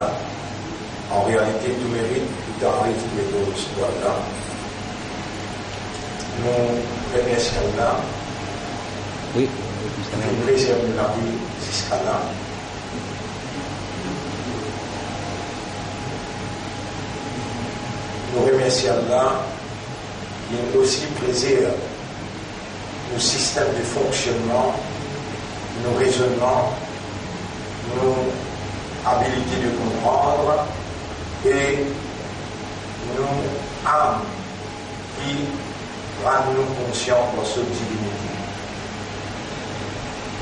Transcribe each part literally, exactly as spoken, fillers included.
An realite, tou merit, tou ariv, tou merit, tou ariv. Nou remersi Allah. Wi, wi, wi. Ki prezerv nou lavi ziska la. Nou remersi Allah, li osi prezerv nou sistem de fonksionnman, nou rezonnman, nou abilite de konpran e nou am ki rann nou konsian dan so divinite.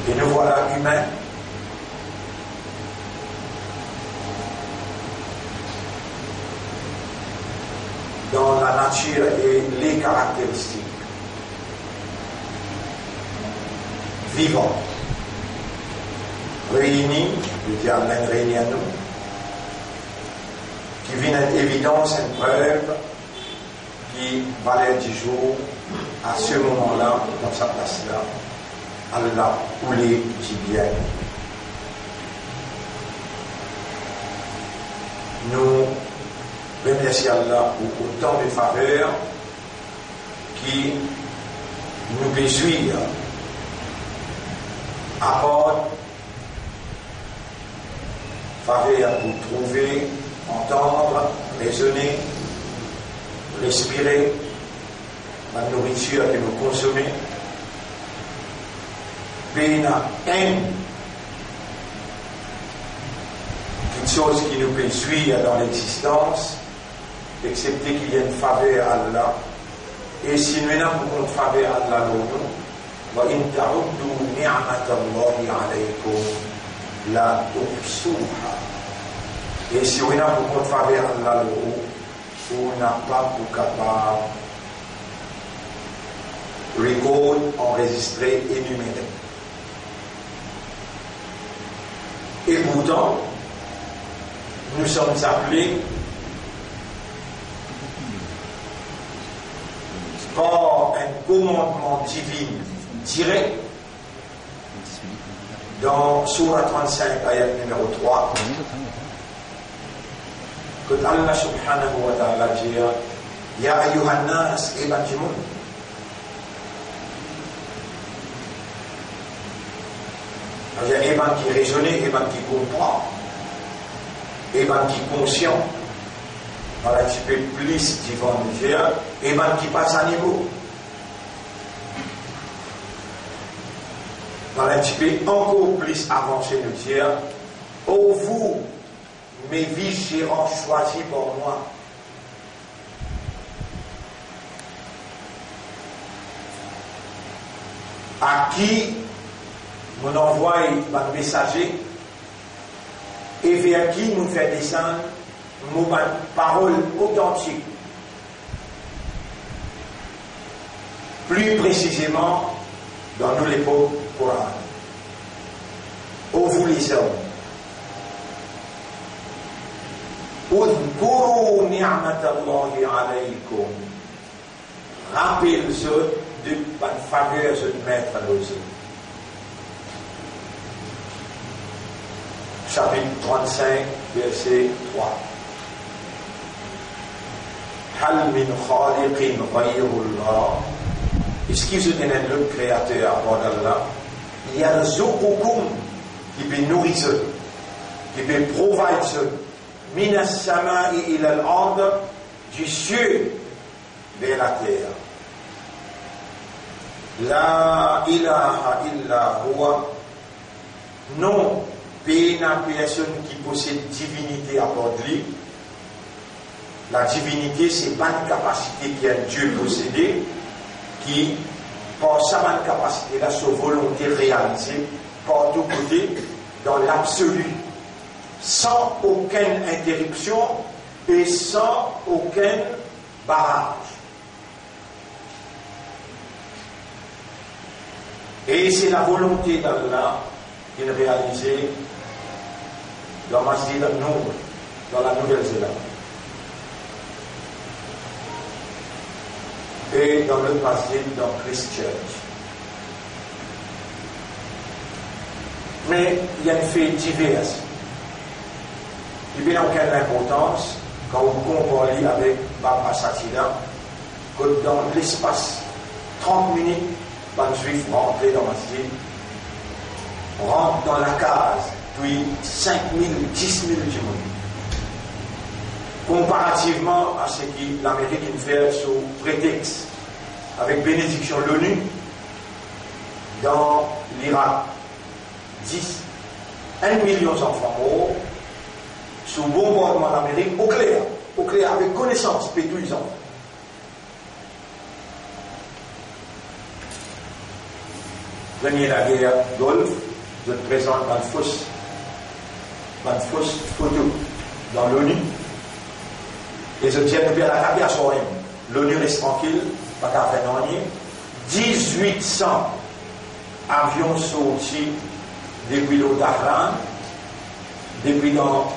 E nou vwala imin dan la natir e le karakteristik vivan, reyini, vedir amenn reyini a nou, ki vinn enn evidans, enn prev ki valer dizour, a se moman la, dan sa plas la, Allah oule dibien. Nou remersi Allah pou otan de faver ki nou pe zwir, apar faver pou trouve, antann, rezone, respire, bann nouritir ke nou konsome, pena enn kiksoz ki nou pe zwir dan lexistans, exepte ki li enn faver Allah. E si nou ena pou kont faver Allah lor nou, "Wa in ta'uddu ni'matallahi alaykum la tuhsuha." E si ou ena pou kont faver Allah lor ou, ou napa pou kapav rekord, anrezistre, enimere. E pourtan, nous sommes appelés par enn komandman divin direk dan Sourate trant-sink, ayat nimero trwa, kot Allah Subhanahu wa Ta'ala dir, "Ya ayyuhan nas, e bann dimoun." Savedir, e bann ki rezone, e bann ki konpran, e bann ki konsian. Bann la tipe plis divan nou dir, e bann ki pa zanimo. Bann la tipe ankor plis avanse, nou dir, "Oh vous, mes vices errants choisis par moi, à qui mo'nn anvway bann mesaze e ver ki mo'nn fer desann mo bann parol otantik." Pli presizeman, dan nou lepok, Koran. Oh vous les hommes, udhkuru ni'matallahi alaykum. Rapel zot de bann faver zot met lor zot. Sapit trant-sink, verse trwa. Hal min khaliqin ghayrullah? Eski zot ena enn lot kreater apar Allah? Yarzuqukum, ki pe nouri zot, ki pe provide zot, minas samai ilal ard, du ciel vers la terre. La ilaha illa huwa. Non, pena personn ki posed divinite apar li. La divinite, se bann kapasite ki enn Die posede, ki, par sa bann kapasite la, so volonte realize partou kote, dan labsoli, san okenn interipsion e san okenn baraz. E se lavolonte d'Allah ki'nn realize dan Masjid An-Nour, dan La Nouvelle Zélande, e dan lot masjid, dan Christchurch. Me li ena enn fe diver. Li pena okenn linportans kan ou konpar li avek Bab Massatshilah, kot dan lespas trant minit, bann Zwif rantre dan masjid, rant dan lakaz, touy sink mil, dis mil dimoun. Konparativman a seki Lamerik inn fer sou pretex avek benediksion Lonu dan Lirak, dis, enn milion zanfan mor sou bonbardman Lamerik, okler, okler, avek konesans, pe touy zanfan. Premie lager Golf, zot prezant bann fos, bann fos foto dan Lonu, e zot dir nou pe al atake aswar mem. Lonu res trankil, pa kav fer nanye. Dizwit san avion sorti depi lor Dahran, depi dan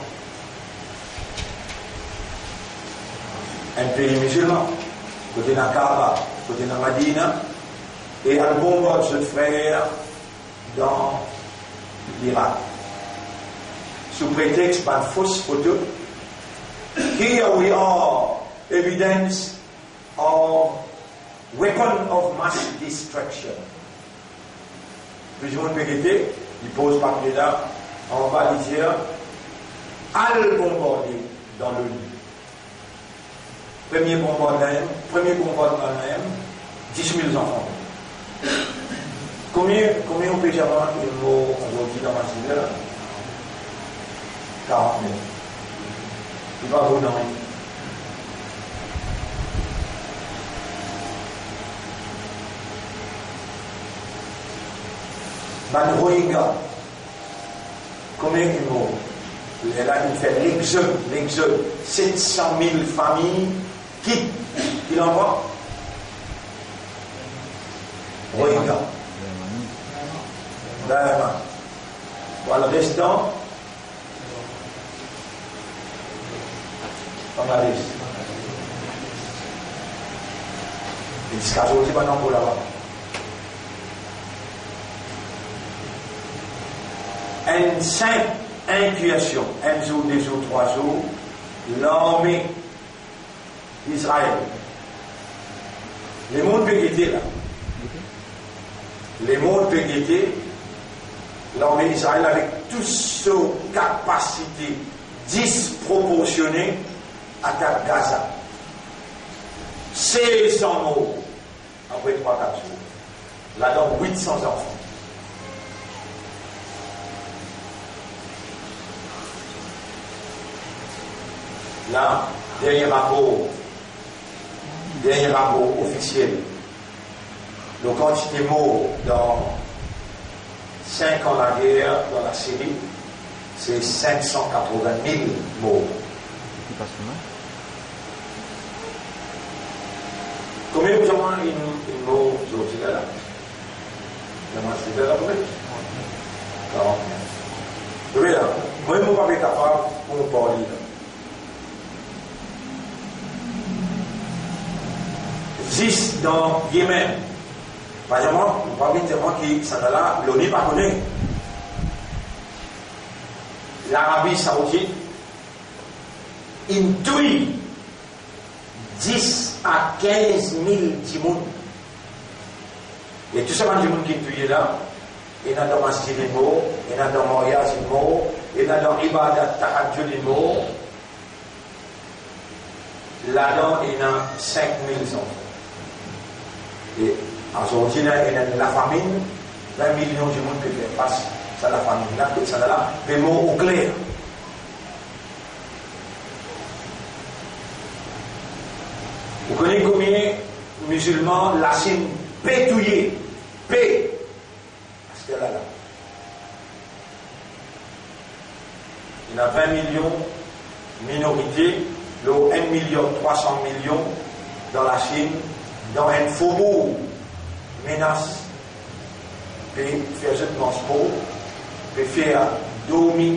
enn pei mizilman, kot ena Kaaba, kot ena Madina, e al bonbard zot frer dan Lirak, sou pretex bann fos foto. Here we are, evidence of weapon of mass destruction. Tou dimoun pe gete, li poz papie la anba, li dir, al bonbarde dan Lonu. Premie bonbardman, premie bonbardman mem, dis mil zanfan. Komie, komie ou pe dir mwa ki mor azordi dan masjid la? Karant mil. Li pa vo nanye. Bann Rohingya, komie ki mor? Lerla inn fer lexod, lexod, set san mil fami kit, ki landrwa? Rohingya. Birma. Bon, le restan, Bangladesh. E ziska zordi, bann ankor laba. Enn sinp inkirsion, enn zour, de zour, trwa zour, larme Izrael. Lemond pe gete la. Lemond pe gete larme Izrael avek tou so kapasite disproporsione atak Gaza. Sez san mor apre trwa, kat zour. Ladan wit san zanfan. La, dernie rapor, dernie rapor ofisiel, lor kantite mor dan sink an lager dan Lasiri, se sink san katrovin mil mor. Ki pas kouma? Komie ou dir mwa inn, inn mor zordi la? Dan masjid la, komie? Karant mil. Ou trouve la, mwa, mo pa pe kapav konpar li la. Zis dan Yemen, pa dir mwa, ou pa vinn dir mwa ki sannla Loni pa kone. Larabi Saoudit inn touy dis a kinz mil dimoun. E tou sa bann dimoun ki touye la, ena dan masjid inn mor, ena dan maryaz inn mor, ena dan ibadat tahajjud inn mor. Ladan ena sink mil zanfan. E azordi la, ena enn lafaminn, vin milion dimoun pe fer fas sa lafaminn la, kot sannla pe mor okler. Ou kone komie mizilman Lasinn pe touye, pe, aster la la? Ena vin milion minorite lor enn miliar trwa san milion dan Lasinn, dan enn fobour, menas, pe fer zot manz por, pe fer dormi,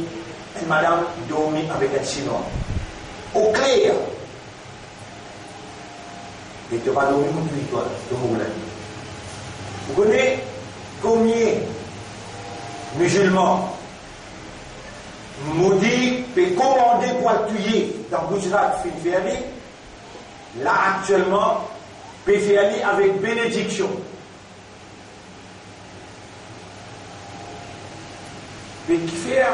enn madam dormi avek enn Sinwa. Okler. E to pa dormi, mo touy twa, to mourla. Ou kone komie mizilman Modi pe komande pou al touye dan Gujarat finn fer li, la aktielman pe fer li avek benediksion. Pe kifer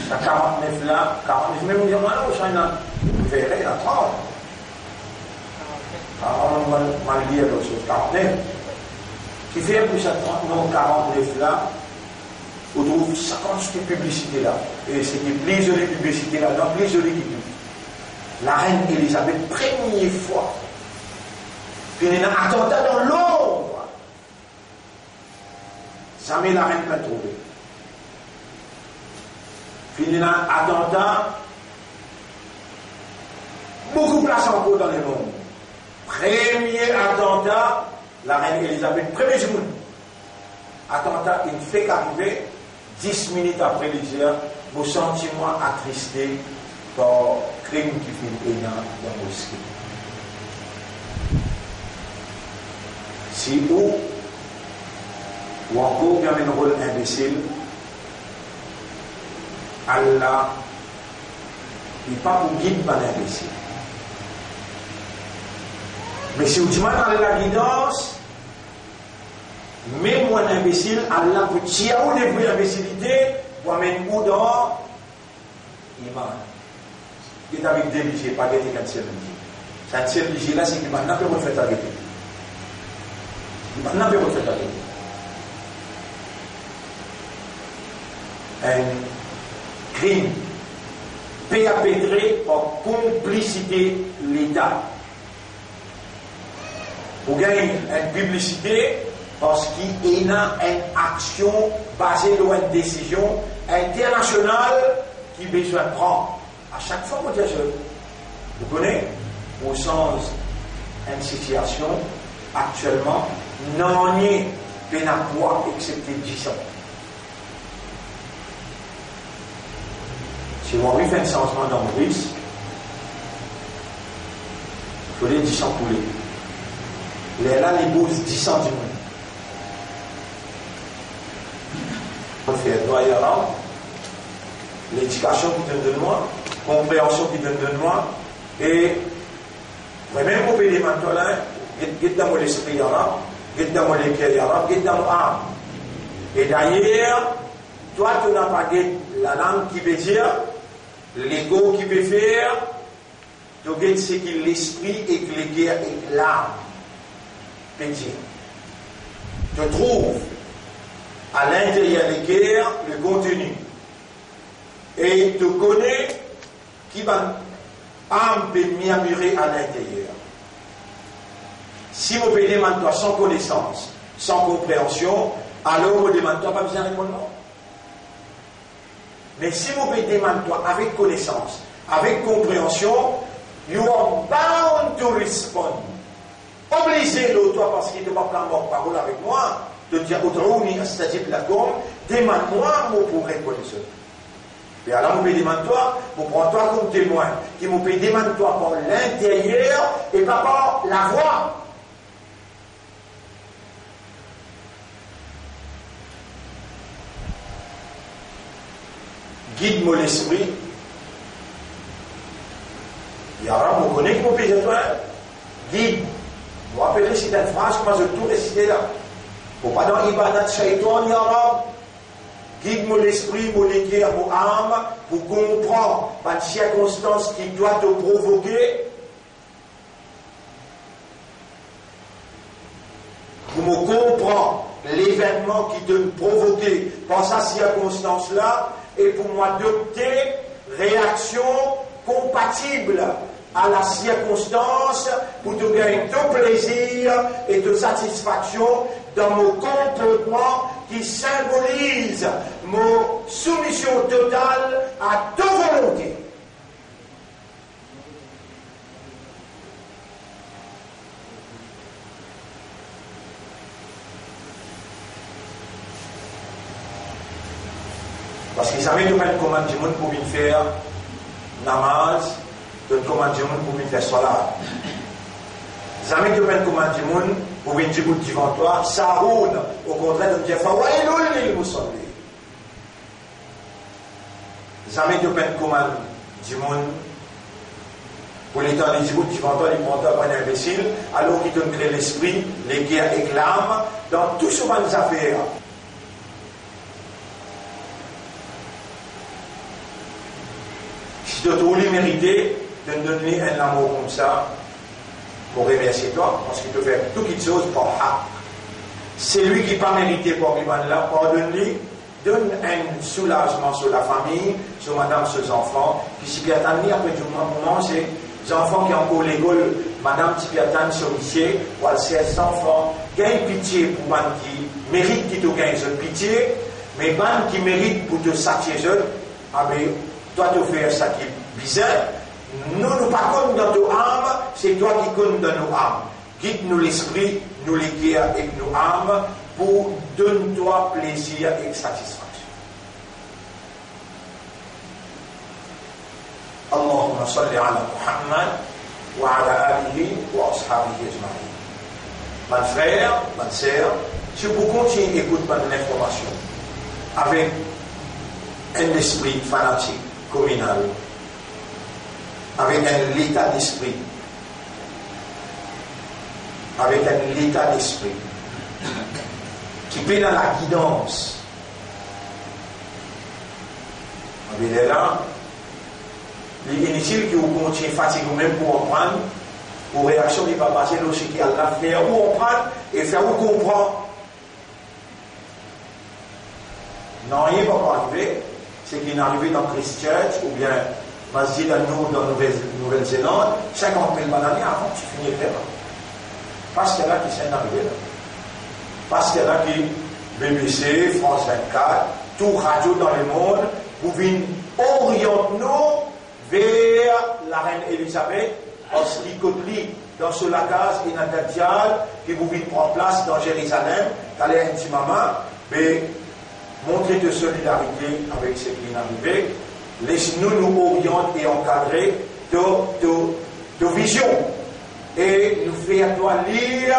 sa karant-nef la, karant-nef, mem li dir mwa, non, sa ena ver, ena trant. Ah, mal, mal lir lor so karant-nef. Kifer pou sa trant, non, karant-nef la, ou trouv sa kantite piblisite la. E seki pli zoli piblisite la, non, pli zoli ki tou. Larenn Elizabet, premie fwa, finn ena atanta dan Londr. Zame larenn pa trouve. Finn ena atanta boukou plas ankor dan lemond. Premie atanta, larenn Elizabet, premie dimoun. Atanta inn fek arive, dis minit apre li dir, "Mo santi mwa atriste par krim ki finn ena dan moske." Si ou, ou ankor gagn enn rol inbesil, Allah, li pa pou gid bann inbesil. Me si ou dimann Allah gidans, mem ou enn inbesil, Allah pou tir ou depi inbesilite, pou amenn ou dan iman. Get avek de lizie, pa get ek enn sel lizie. Sa enn sel lizie la, seki bann la pe rod fer twa gete. Bann la pe rod fer twa gete. Enn krim perpetre par konplisite Leta. Ou gagn enn piblisite parski ena enn aksion baze lor enn desizion internasional ki bizin pran. A sak fwa mo dir zot, ou kone, pou sanz enn sitiasion, aktielman, nanye pena pwa exepte disan. Si ou anvi fer enn sanzman dan Moris, fode disan poule. Lerla li bouz disan dimoun. Fer twa Arab, ledikasion ki to'nn donn mwa, konpreansion ki to'nn donn mwa, e vremem mo pe demann twa la, get, get dan mo lespri Arab, get dan mo leker Arab, get dan mo am. E dayer, twa to napa get lalang ki pe dir, lekor ki pe fer, to get seki lespri ek leker ek lam pe dir. To trouv a linteryer leker le konteni. E to kone ki bann am pe mirmire a linteryer. Si mo pe demann twa san konesans, san konpreansion, alor mo demann twa pa bizin reponn mwa. Me si mo pe demann twa avek konesans, avek konpreansion, you are bound to respond. Oblize lor twa, parski to pa pou mank parol avek mwa. To dir, "Ud'uni astajib lakum," demann mwa, mo pou reponn zot. Be ala mo pe demann twa, mo pran twa kom temwin, ki mo pe demann twa par linteryer e pa par lavwa. Gid mo lespri. Ya Rab, mo kone ki mo pe dir twa, gid. Mo apel resit enn fraz kouma zot tou resite la. Mo pa dan ibadat shaytan, ya Rab. Gid mo lespri, mo leker, mo am, pou konpran bann sirkonstans ki twa to provoke, pou mo konpran levennman ki to'nn provoke par sa sirkonstans la, e pou mo adopte reaksion konpatib a la sirkonstans, pou to gagn to plezir e to satisfaksion dan mo konportman ki sinboliz mo soumision total a to volonte. Parski zame to pa'nn komann dimoun pou vinn fer namaz, to'nn komann dimoun pou vinn fer salat. Zame to pa'nn komann dimoun pou vinn dibout divan twa, sahun, okontrer, to'nn dir, "Fawailul lil musallin." Zame to pa'nn koumand dimoun, pou letan li dibout divan twa, li pran twa pou enn inbesil, alor ki to'nn kre lespri, leker ek lam dan tou so bann zafer. Si to trouv li merite, to'nn donn li enn lamour koumsa, mo remersie twa, parski to fer tou kiksoz par hak. Selwi ki pa merite parmi bannla, pardonn li, donn enn soulazman so lafami, so madam, so zanfan, ki ti pe atann li apre dimoun, kouma se zanfan ki ankor lekol, madam ti pe atann so misie pou al sers zanfan. Gagn pitie pou bann ki merit ki to gagn zot pitie, me bann ki merit pou to satie zot, abe, twa to fer seki bizin. Nou, nou pa konn dan to am, se twa ki konn dan nou am. Gid nou lespri, nou leker ek nou am pou donn twa plezir ek satisfaksion. Allahumma salli ala Muhammad wa ala alihi wa ashabihi ajmain. Bann frer, bann ser, si ou pou kontign ekout bann linformasion avek enn lespri fanatik, kominal, avek enn leta lespri, avek enn leta lespri ki pena lagidans, abe lerla, li initil ki ou kontign fatig oumem pou aprann, ou reaksion li pa baze lor seki Allah fer ou aprann e fer ou konpran. Nanye pa pou arive, seki inn arive dan Christchurch oubien Masjid An-Noor dan Nouvel, Nouvel Zeland, sinkant mil bann lane avan ti fini fer. Paski la ki sinn arive la. Paski la ki B B C, France vingt-quatre, tou radio dan lemond pou vinn oriant nou ver Larenn Elizabet, parski kot li, dan so lakaz, ena Dajjal ki pou vinn pran plas dan Zerizalem, taler enn ti moman, me montre to solidarite avek seki inn arive, les nou, nou oriant e ankadre to, to, to vizion, e nou fer twa lir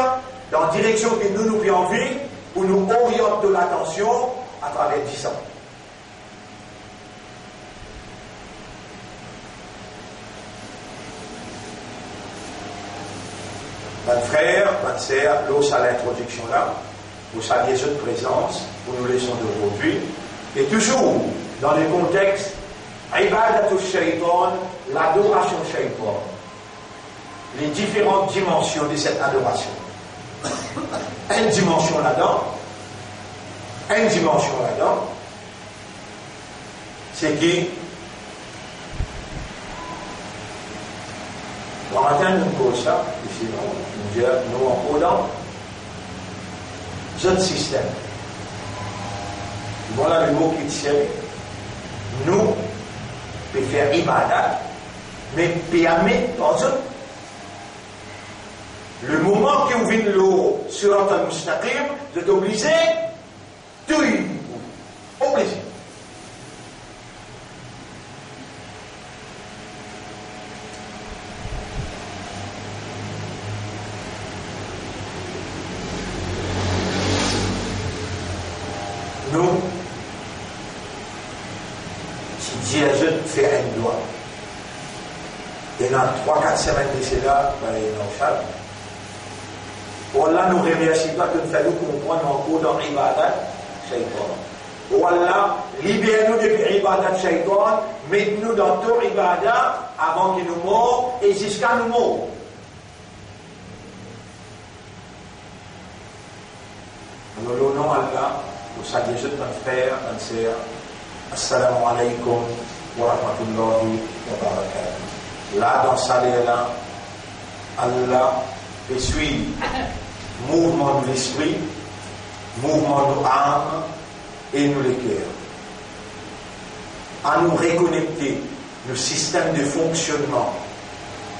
dan direksion ki nou, nou pe anvi, pou nou oriant to latansion atraver dizan. Bann frer, bann ser, lor sa lintrodiksion la, pou salie zot prezans pou nou leson dozordi, e touzour dan le kontex ibadatu shaytan, ladorasion shaytan. Les différentes dimensions de cette adoration. Enn dimansion ladan, enn dimansion ladan, seki, bomatin nou koz sa, isi, non, nou dir, nou ankor dan zot sistem. Bon, la, lemo ki ti servi, nou pe fer ibadat, me permet par zot. Lemoman ki ou vinn lor Sirat al-Mustaqim, zot oblize touy ou. Oblize. Nou ti dir zot fer enn dwa. Ena trwa, kat semenn de sela, be, ena ou sal. O Allah, nou remersie twa, to'nn fer nou konpran nou ankor dan ibadat shaytan. O Allah, liber nou depi ibadat shaytan, met nou dan to ibada avan ki nou mor e ziska nou mor. Alor, lor non Allah, pou salie zot bann frer, bann ser, assalamu alaykum wa rahmatullahi wa barakatuh. La, dan sa ler la, Allah pe swiv mouvman nou lespri, mouvman nou am e nou leker. Anou rekonekte nou sistem de fonksionnman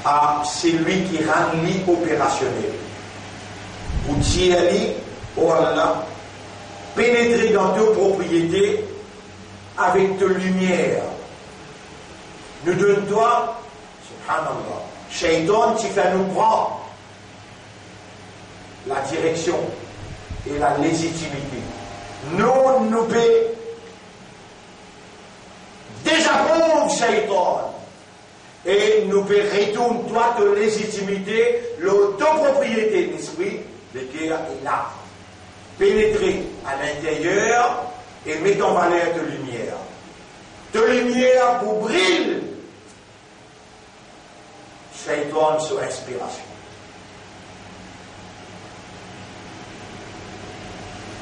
a selwi ki rann li operasionel. Pou dir li, o Allah, penetre dan to propriete avek to limier. Nou donn twa, subhanallah, shaytan ti fer nou pran ladireksion e lalezitimite. Nou, nou pe deza Shaitan, e nou pe retourn twa to lezitimite lor to propriete, lespri, leker e lam. Penetre a linteryer e met an valer to limier. To limier pou bril Shaitan so inspirasion.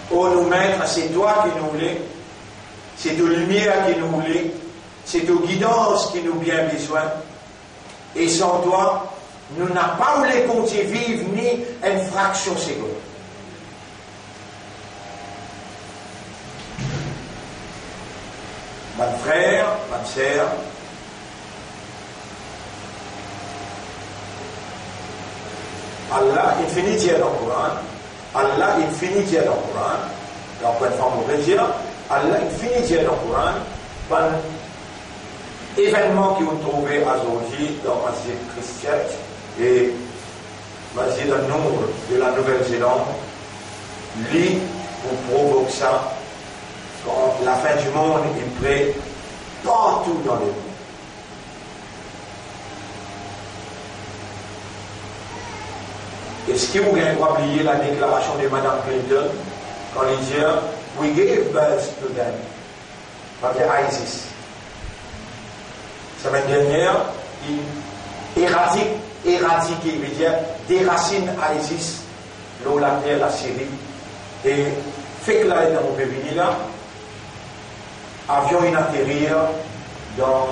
O nou met, se twa ki nou le, se to limier ki nou le, se to gidans ki nou bien bezwin. E san twa, nou napa oule kontign viv ni enn fraksion segonn. Bann frer, bann ser, Allah inn fini dir dan Koran, Allah inn fini dir dan Koran, dan Koran, fam ou dir, Allah inn fini dir dan Koran, bann evennman ki ou trouve azordi dan Masjid Christchurch e Masjid An-Noor de la Nouvelle-Zélande, li pou provok sa, kan lafin dimond inn pre partou dan lemond. Eski ou gagn drwa bliye ladeklarasion de Madam Clinton, kan li dir, "We gave birth to them"? Sa vedir ISIS. Semenn dernier, inn eradik, eradike, vedir derasinn ISIS lor later Lasiri. E fek la, letan mo pe vini la, avion inn aterir dan,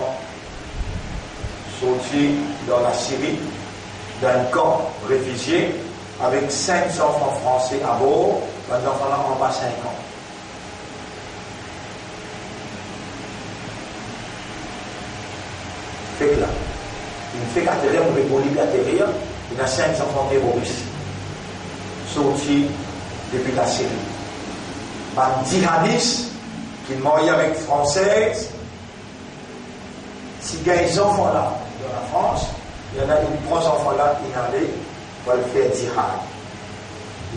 sorti dan Lasiri, dan enn kan refizie, avek sink zanfan franse abor, bann zanfan la anba sink an. Fek la. Inn fek aterir, mo pe koz li pe aterir, ena sink zanfan teroris sorti depi Lasiri. Bann jihadis ki marye avek Fransez, ti gagn zanfan la dan Lafrans, ena inn pran zanfan la, inn ale pou al fer jihad.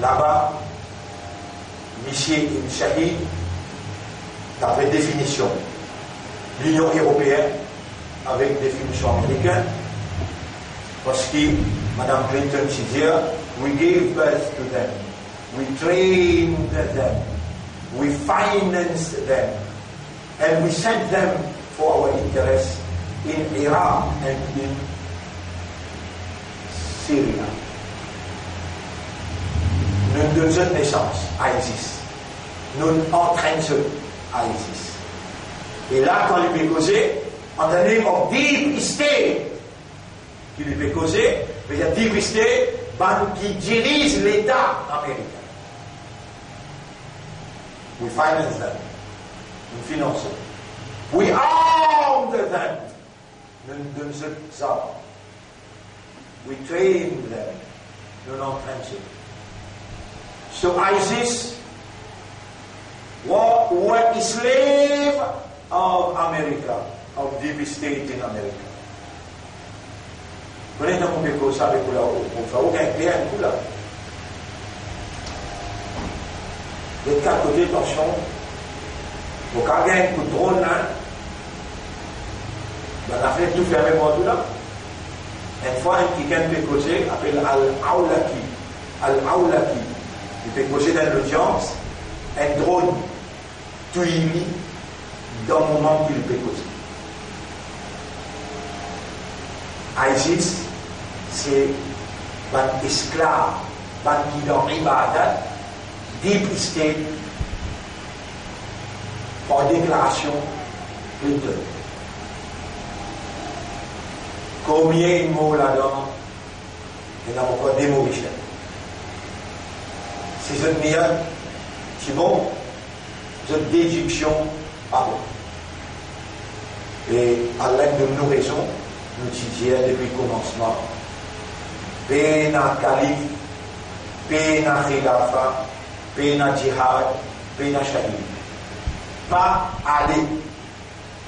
Laba, misie inn shahid, dapre definision Linion Eropeen avek definision Amerikin, parski Madam Clinton ti dir, "We gave birth to them, we trained them, we financed them, and we sent them for our interests in Iraq and in Syria." Nou'nn donn zot nesans, ISIS. Nou'nn antrenn zot, ISIS. E la, kan li pe koze, in the name of deep state, ki li pe koze, vedir deep state, bann ki diriz Leta Amerikin. We finance them. Nou finans zot. We armed them. Nou donn zot zam. We train them. Nou antrenn zot. So ISIS were, were a slave of America, of deep state in America. Kone, tankou pe koz sa avek ou la, ou, ou, ou gagn kler enn kou la. Get kat kote, tansion, ou kav gagn enn kout dron la, dan lafnet tou ferme partou la. Enn fwa, enn kikenn pe koze, apel Al-Awlaki. Al-Awlaki. Li pe koze dan lodians, enn dron touy li dan moman ki li pe koze. ISIS, se bann esklav, bann ki dan ibadat, deep state, par deklarasion Clinton. Konbien inn mor ladan, ena ankor de Morisien. Si zot niyat ti bon, zot dediksion pa bon. E Allah donn nou rezon, nou ti dir depi komansman, pena kalif, pena khilafa, pena jihad, pena shahid. Pa ale.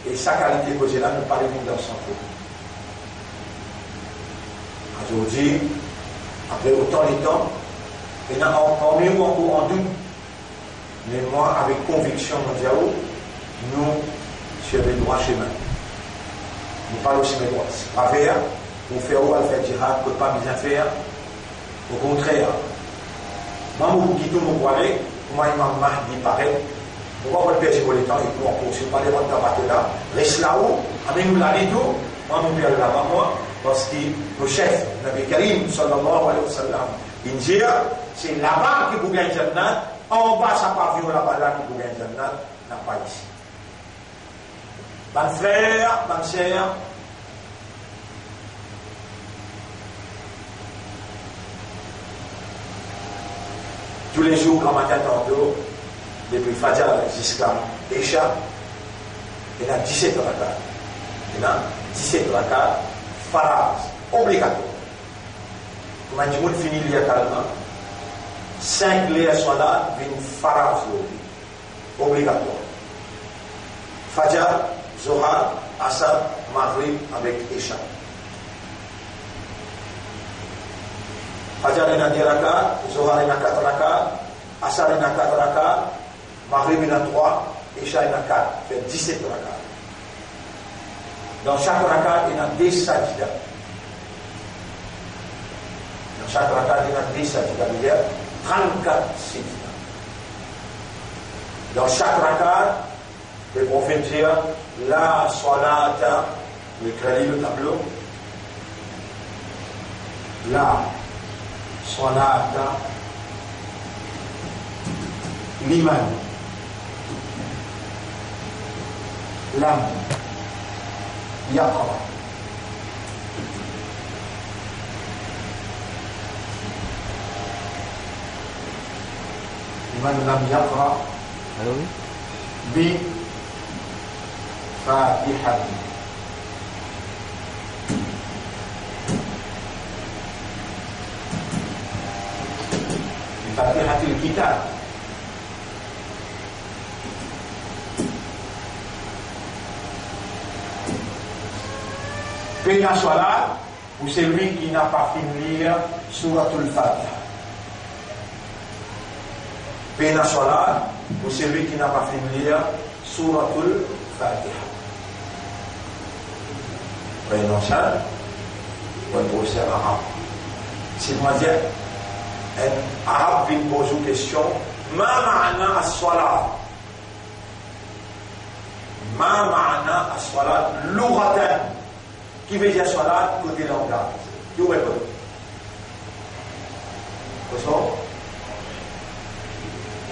E sa kalite koze la, nou pa le vinn dan sante. Azordi, apre otan letan, ena an-, parmi ou ankor an dout, me mwa, avek konviksion, mo dir ou, nou sir le drwa semin. Nou pa lor sime drwat. Sa pa fer pou fer ou al fer jihad kot pa bizin fer. Okontrer, mwa mo pou kit ou, mo pou ale, kouma Imam Mahdi paret, mo pa pou al perdi mo letan ek ou ankor. Si ou pa le rant dan bato la, res la ou, amenn ou lalit ou, mwa mo pou al laba mwa, parski nou sef, Nabi Karim, sallallahu alayhi wa sallam, inn dir, se laba ki pou gagn jannat, anba sa pavion laba la ki pou gagn jannat, napa isi. Bann frer, bann ser, toulezour, gramatin tanto, depi Fajar ziska Isha, ena diset rakat. Ena diset rakat, faraz, obligatwar. Kouma dimoun fini lir kalma, sink ler swalat vinn faraz lor li. Obligatwar. Fajar, Zohar, Asar, Maghrib avek Isha. Fajar ena de rakat, Zohar ena kat rakat, Asar ena kat rakat, Maghrib ena trwa, Isha ena kat, fer diset rakat. Dan sak rakat ena de sajda. Dan sak rakat ena de sajda, vedir trannkat sajda. Dan sak rakat, le Profet dir, la swalata, mo ekrir li lor tablo, la swalata liman lam yaqra. Liman lam yaqra, ah oui, bi Fatiha. Bi Fatihatil Kitab. Pena swalat pour celui qui n'a pas fini lire Souratul Fatiha. Pena swalat pour celui qui n'a pas fini lire Souratul Fatiha. Pran enn ansien, pran enn profeser arab. Si mo dir, enn arab vinn poz ou kestion, ma maana as-swalat? Ma maana as-swalat lughatan? Ki vedir swalat kote langaz? Ki ou reponn? Kosa?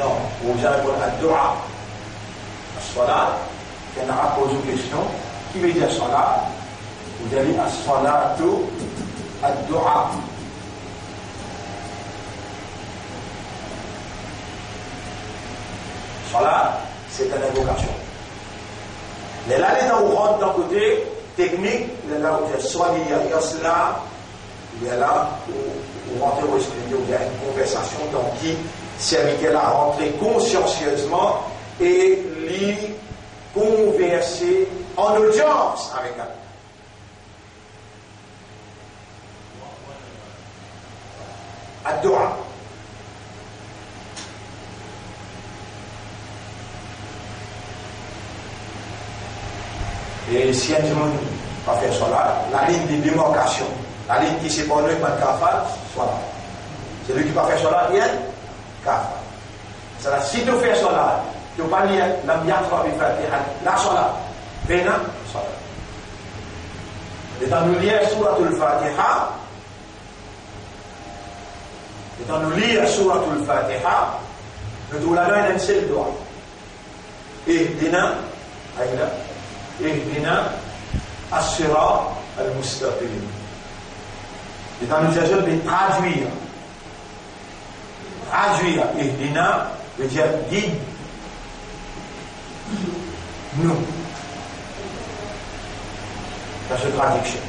Non, ou bizin reponn ad-dua. As-swalat, si enn arab poz ou kestion, ki vedir swalat? Ou dir li as-swalatu ad-dua. Swalat, se enn invokasion. Lerla, letan ou rant dan kote teknik, lerla ou dir swali ya yasla, lerla ou, ou rantre, ou explike, ou dir enn konversasion dan ki serviter la rantre konsiansiezman e li konverse an odians avek Allah. Ad-dua. E si enn dimoun pa fer swalat, lalinn de demarkasion, lalinn ki separ nou ek bann kafar, swalat. Selwi ki pa fer swalat, li enn kafar. Sa la, si to fer swalat, to pa lir lam yaqra bi Fatiha, la swalat, pena swalat. Letan nou lir Souratul Fatiha, letan nou lir Souratul Fatiha, nou trouv ladan enn sel dwa. Ihdina, ayi la, ihdina as-sirat al-mustaqim. Letan nou dir zot, be tradwir. Tradwir ihdina vedir gid nou. Sa se tradiksion.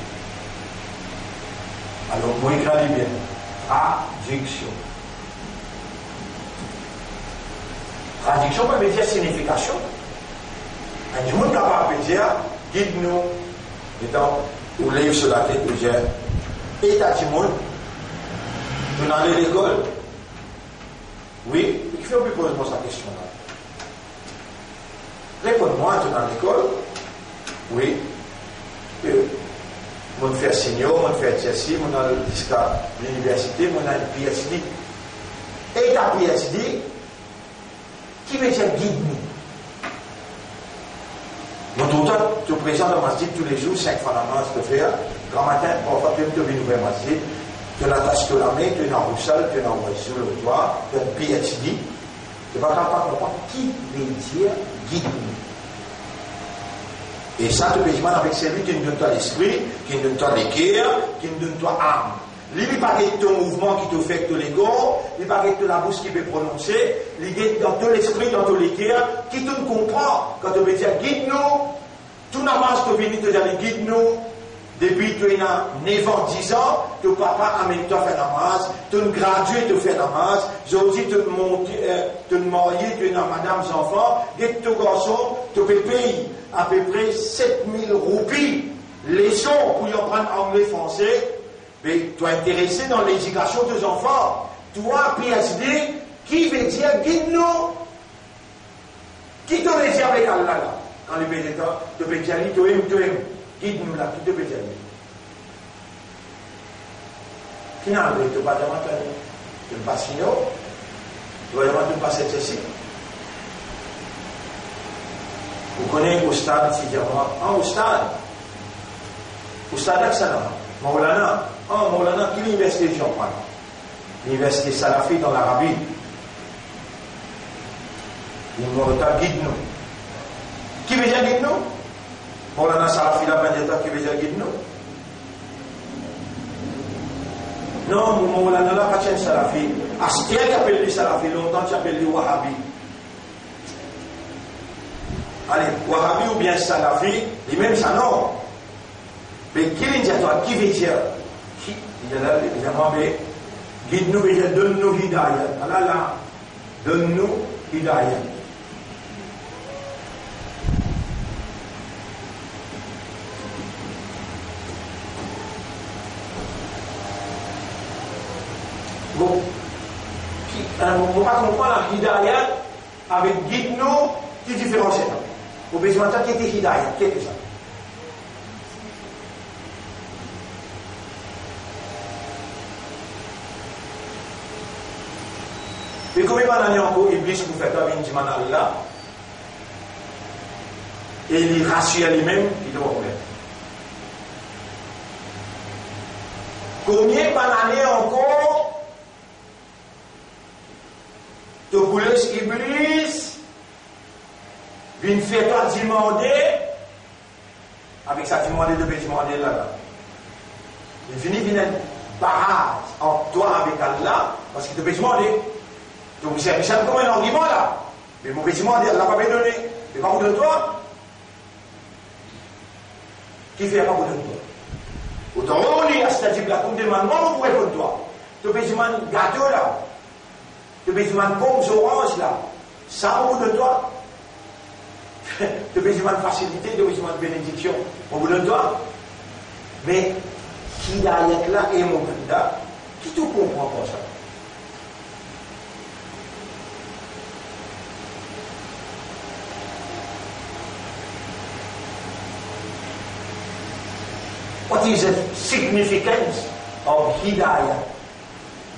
Alor, mo ekrir li bien. Tradiksion. Tradiksion pa ve dir sinifikasion. Enn dimoun kapav pe dir, gid nou. Letan ou lev so latet, ou dir, eta dimoun, to'nn ale lekol? Wi. Kifer ou pe poz mwa sa kestion la? Reponn mwa, to'nn al lekol? Wi. Mo'nn fer senior, mo'nn fer tersier, mo'nn al ziska liniversite, mo'nn ena enn P H D. E ta P H D, ki vedir gid nou? Mo trouv twa, to prezan dan masjid toulezour, sink fwa namaz to fer, gramatin, parfwa to, to vinn ouver masjid, to atas to lame, to ena rousal, to ena oizo lor twa, to ena P H D, to pa kapav pa konpran ki vedir gid nou. E sa, to pe dimann avek selwi ki'nn donn twa lespri, ki'nn donn twa leker, ki'nn donn twa am. Li, li pa get to mouvman ki to fer ek to lekor, li pa get to labous ki pe prononse, li get dan to lespri, dan to leker, ki to'nn konpran kan to pe dir gid nou. Tou namaz to vini, to dir li gid nou. Depi to ena nef an, dis an, to papa amenn twa fer namaz, to'nn gradie, to fer namaz, zordi to'nn monte, eh, to'nn marye, to ena madam, zanfan, get to garson, to pe pey apepre set mil roupi leson pou li aprann angle, franse, me to interese dan ledikasion to zanfan. Twa, P H D, ki vedir gid nou? Ki to vedir avek Allah la? Kan li pe dir twa, to pe dir li to em, to em, gid nou la, ki to pe dir li? Finalman, to pa dimann twa, to pa senior, to pa dimann to pa tersier. Ou kone oustad, si dimann, an oustad, oustad ek sa la, Maulana, an Maulana, ki liniversite ti aprann? Liniversite Salafi dan Larabi. Li mor ta gid nou. Ki vedir gid nou? Maulana Salafi la, pa dir twa ki vedir gid nou? Non, mo Maulana la pa ti enn Salafi. Aster ti apel li Salafi, lontan ti apel li Wahabi. Ale, Wahabi oubien Salafi, limem sa non. Me ki li dir twa, ki vedir? Ki, li dir la, li dir mwa, be, gid nou, vedir donn nou hidayat. Ala la, donn nou hidayat. Bon, ki, eh, mo pa konpran la, hidayat avek gid nou, ki diferans ena? Ou bizin dir ki ete hidayat, ki ete sa? E konbien bann ane ankor Iblis pou fer twa vinn dimann Allah, e li rasir limem, li trouv problem. Konbien bann ane ankor to pou les Iblis vinn fer twa dimande, avek sa dimande to pe dimande la, la. Li fini vinn enn baraz ant twa avek Allah, parski to pe dimande. To pou servi sa kouma enn argiman la. Me mo pe dimande, Allah pa pe done, li pa pou donn twa. Kifer pa pou donn twa? Ud'uni astajib lakum, demann mwa, mo pou reponn twa. To pe dimann gato la, to pe dimann pom, zoranz la, sa mo pou donn twa. To pe dimann fasilite, to pe dimann benediksion, mo pou donn twa. Me hidayat la e mo banda, ki to konpran par sa? What is the significance of hidayah?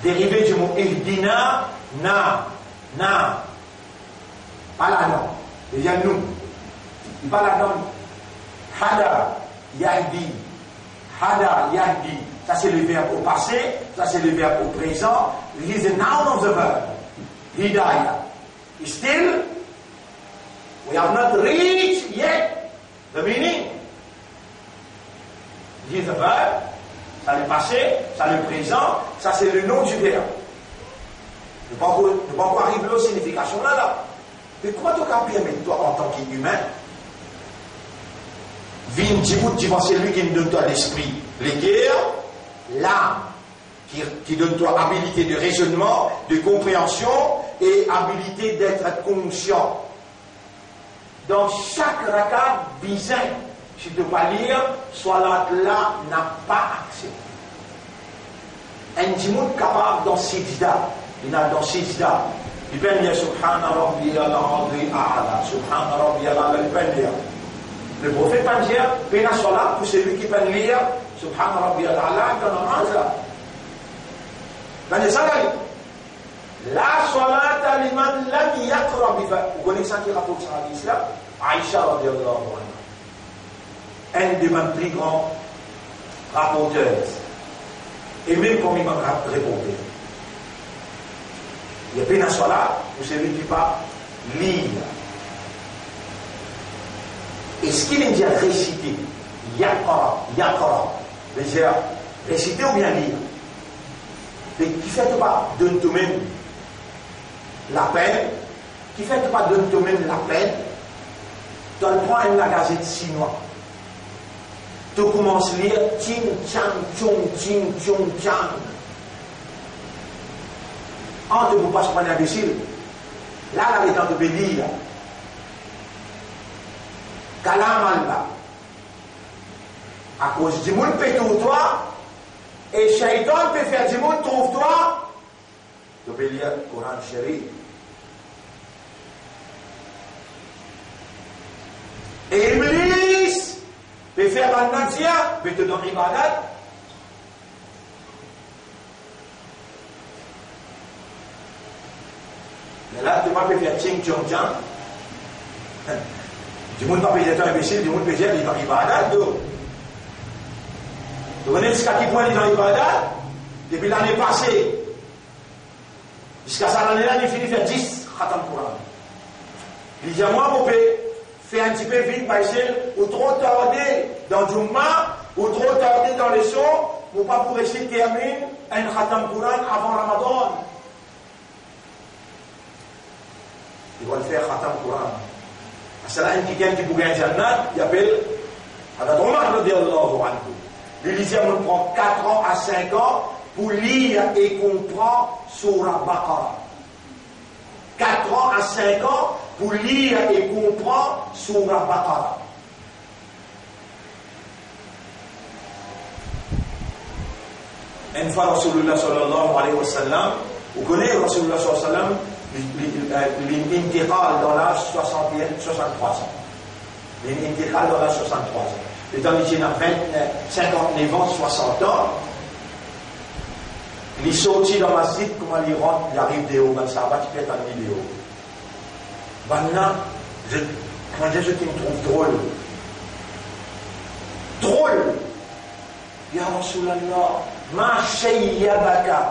Derive di mo ihdina, na, na. Pa ladan, li dir nou. Li pa ladan. Hada, yahdi. Hada, yahdi. Sa se le verb au passé, sa se le verb au présent. It is the noun of the verb. Hidayah. Still, we have not reached yet the meaning. It is the verb, sa le passé, sa le présent, sa se le nom du verbe. Nou pa ankor, nou pa ankor ariv lor signifikasion la, la. Me kouma to kapav permet twa, antan ki imin, vinn dibout divan selwi ki donn twa lespri, leker, lam, ki, ki donn twa abilite de rezonnman, de konpreansion e abilite d'être conscient? Dan sak rakat bizin, si to pa lir, swalat la napa aksepte. Enn dimoun kapav dan sijda, li al dan sijda, li pa'nn dir Subhana Rabbiyal A'la, Subhana Rabbiyal A'la, li pa'nn dir. Leprofet pa'nn dir, pena swalat pou selwi ki pa'nn lir Subhana Rabbiyal A'la dan namaz la. Pa'nn dir sa, li, la swalata liman lam yaqra bi fa-, ou kone sa ki raport sa hadis la? Aisha radiyallahu anha, enn de bann pli gran raporter, e mem parmi bann ra-, reporter. Li dir pena swalat pou selwi ki pa lir. Eski li dir resite? Yaqra, yaqra, vedir resite oubien lir. Me kifer to pa donn tomem lapenn? Kifer to pa donn tomem lapenn, to al pran enn lagazet sinwa, to koumans lir ting tiang tiong ting tiong tiang. An, to pou pas pou enn inbesil. La, la letan to pe lir la, kalam Allah. Akoz dimoun pe trouv twa, e Shaytan pe fer dimoun trouv twa. To pe lir Koran Sherif. E Iblis pe fer bann nadia, be to dan ibadat. Me la, to pa pe fer ting tiong tiang. Dimoun pa pe dir twa inbesil, dimoun pe dir li dan ibadat, to. To kone ziska ki pwin li dan ibadat? Depi lane pase, ziska sa lane la, li fini fer dis khatam Koran. Li dir mwa, mo pe fer enn tipe vid, parski ou tro tarde dan Jumma, ou tro tarde dan leson, mo pa pou resi terminn enn khatam Koran avan Ramadan. Li pou al fer khatam Koran. Asala enn kikenn ki pou gagn jannat, li apel Hazrat Omar radiyallahu anhu. Li, li dir, mo pran kat an a sink an pou lir e konpran Soura Baqara. Kat an a sink an pou lir e konpran Soura Baqara. Enn fwa Rasoulillah sallallahu alayhi wa sallam, ou kone Rasoulillah sallallahu alayhi wa sallam, li, li, li, li intikal dan laz swasant-e-enn, swasant-trwa an. Li intikal dan laz swasant-trwa an. Letan li ti ena vin, sinkant-nef an, swasant an, li sorti dan masjid, kouma li rant, li ariv deor, bann sahaba ti pe atann li deor. Bann la, zot, kouma dir, zot inn trouv drol. Drol! Ya Rasoulillah, ma shayyabaka?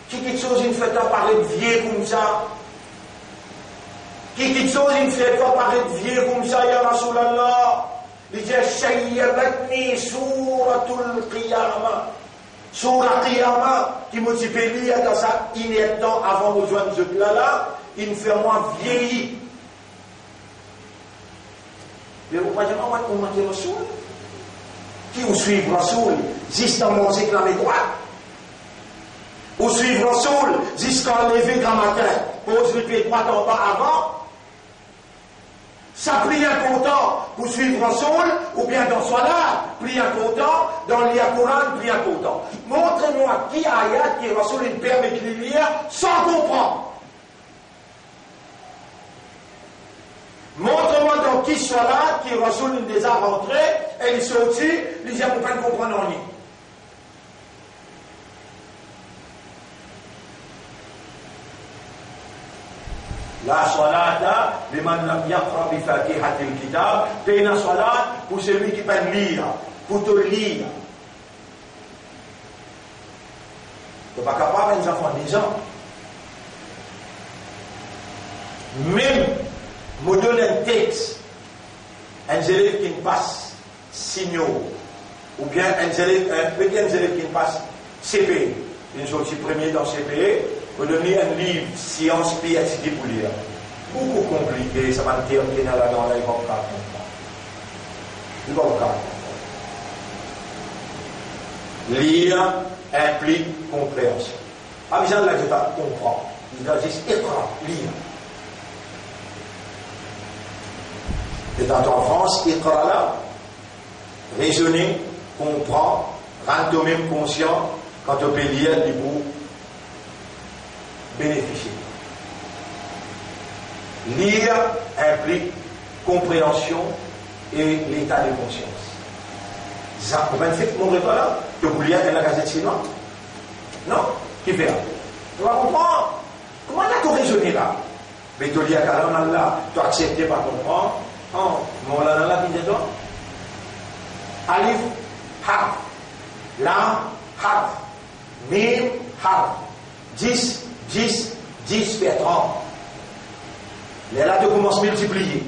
Ki kiksoz inn fer twa paret vie koumsa? Ki kiksoz inn fer twa paret vie koumsa, ya Rasoulillah? Li dir, shayyabatni Souratul Qiyamah. Soura Qiyamah, ki mo ti pe lir dan sa inertan avan mo zwenn zot la la, inn fer mwa vieyi. Me ou pa dir mwa, ou mank Rasoul? Ki ou swiv Rasoul zis dan manze lame drwat? Ou swiv Rasoul ziska leve gramatin, poz lipie drwat anba avan? Sa pli inportan pou swiv Rasoul, oubien dan swalat pli inportan, dan lir Koran pli inportan? Montre mwa ki ayat ki Rasoul inn permet li lir san konpran. Montre mwa dan ki swalat ki Rasoul inn deza rantre e li sorti, li dir, mo pa'nn konpran nanye. La swalata liman lam yaqra bi Fatihatil Kitab, pena swalat pou selwi ki pa'nn lir, pou to lir. To pa kapav enn zanfan diz an. Mem mo donn enn tex, enn zelev ki'nn pas senior, oubien enn zelev, enn, pe dir enn zelev ki'nn pas C P E, inn sorti premie dan C P E, mo donn li enn liv sians P H D pou lir. Boukou konplike, sa bann term ki ena ladan la, li pa pou kapav konpran. Li pa pou kapav konpran. Lir inplik konpreansion. Pa bizin al dir to konpran. Li dir zis iqra, lir. E dan to anfans, iqra la, rezone, konpran, rann tomem konsian, kan to pe lir, li pou benefisie. Lir inplik konpreansion, e leta de konsians. Sa, ou bann fek montre twa la, to pou lir enn lakazet sinwa? Non? Kifer? To pa konpran. Kouma la to rezone la? Me to lir kalam Allah, to aksepte pa konpran. Non, Mawlana la ki dir twa? Alif, harf. Lam, harf. Mim, harf. Dis, dis, dis fer trant. Lerla to koumans miltipliye.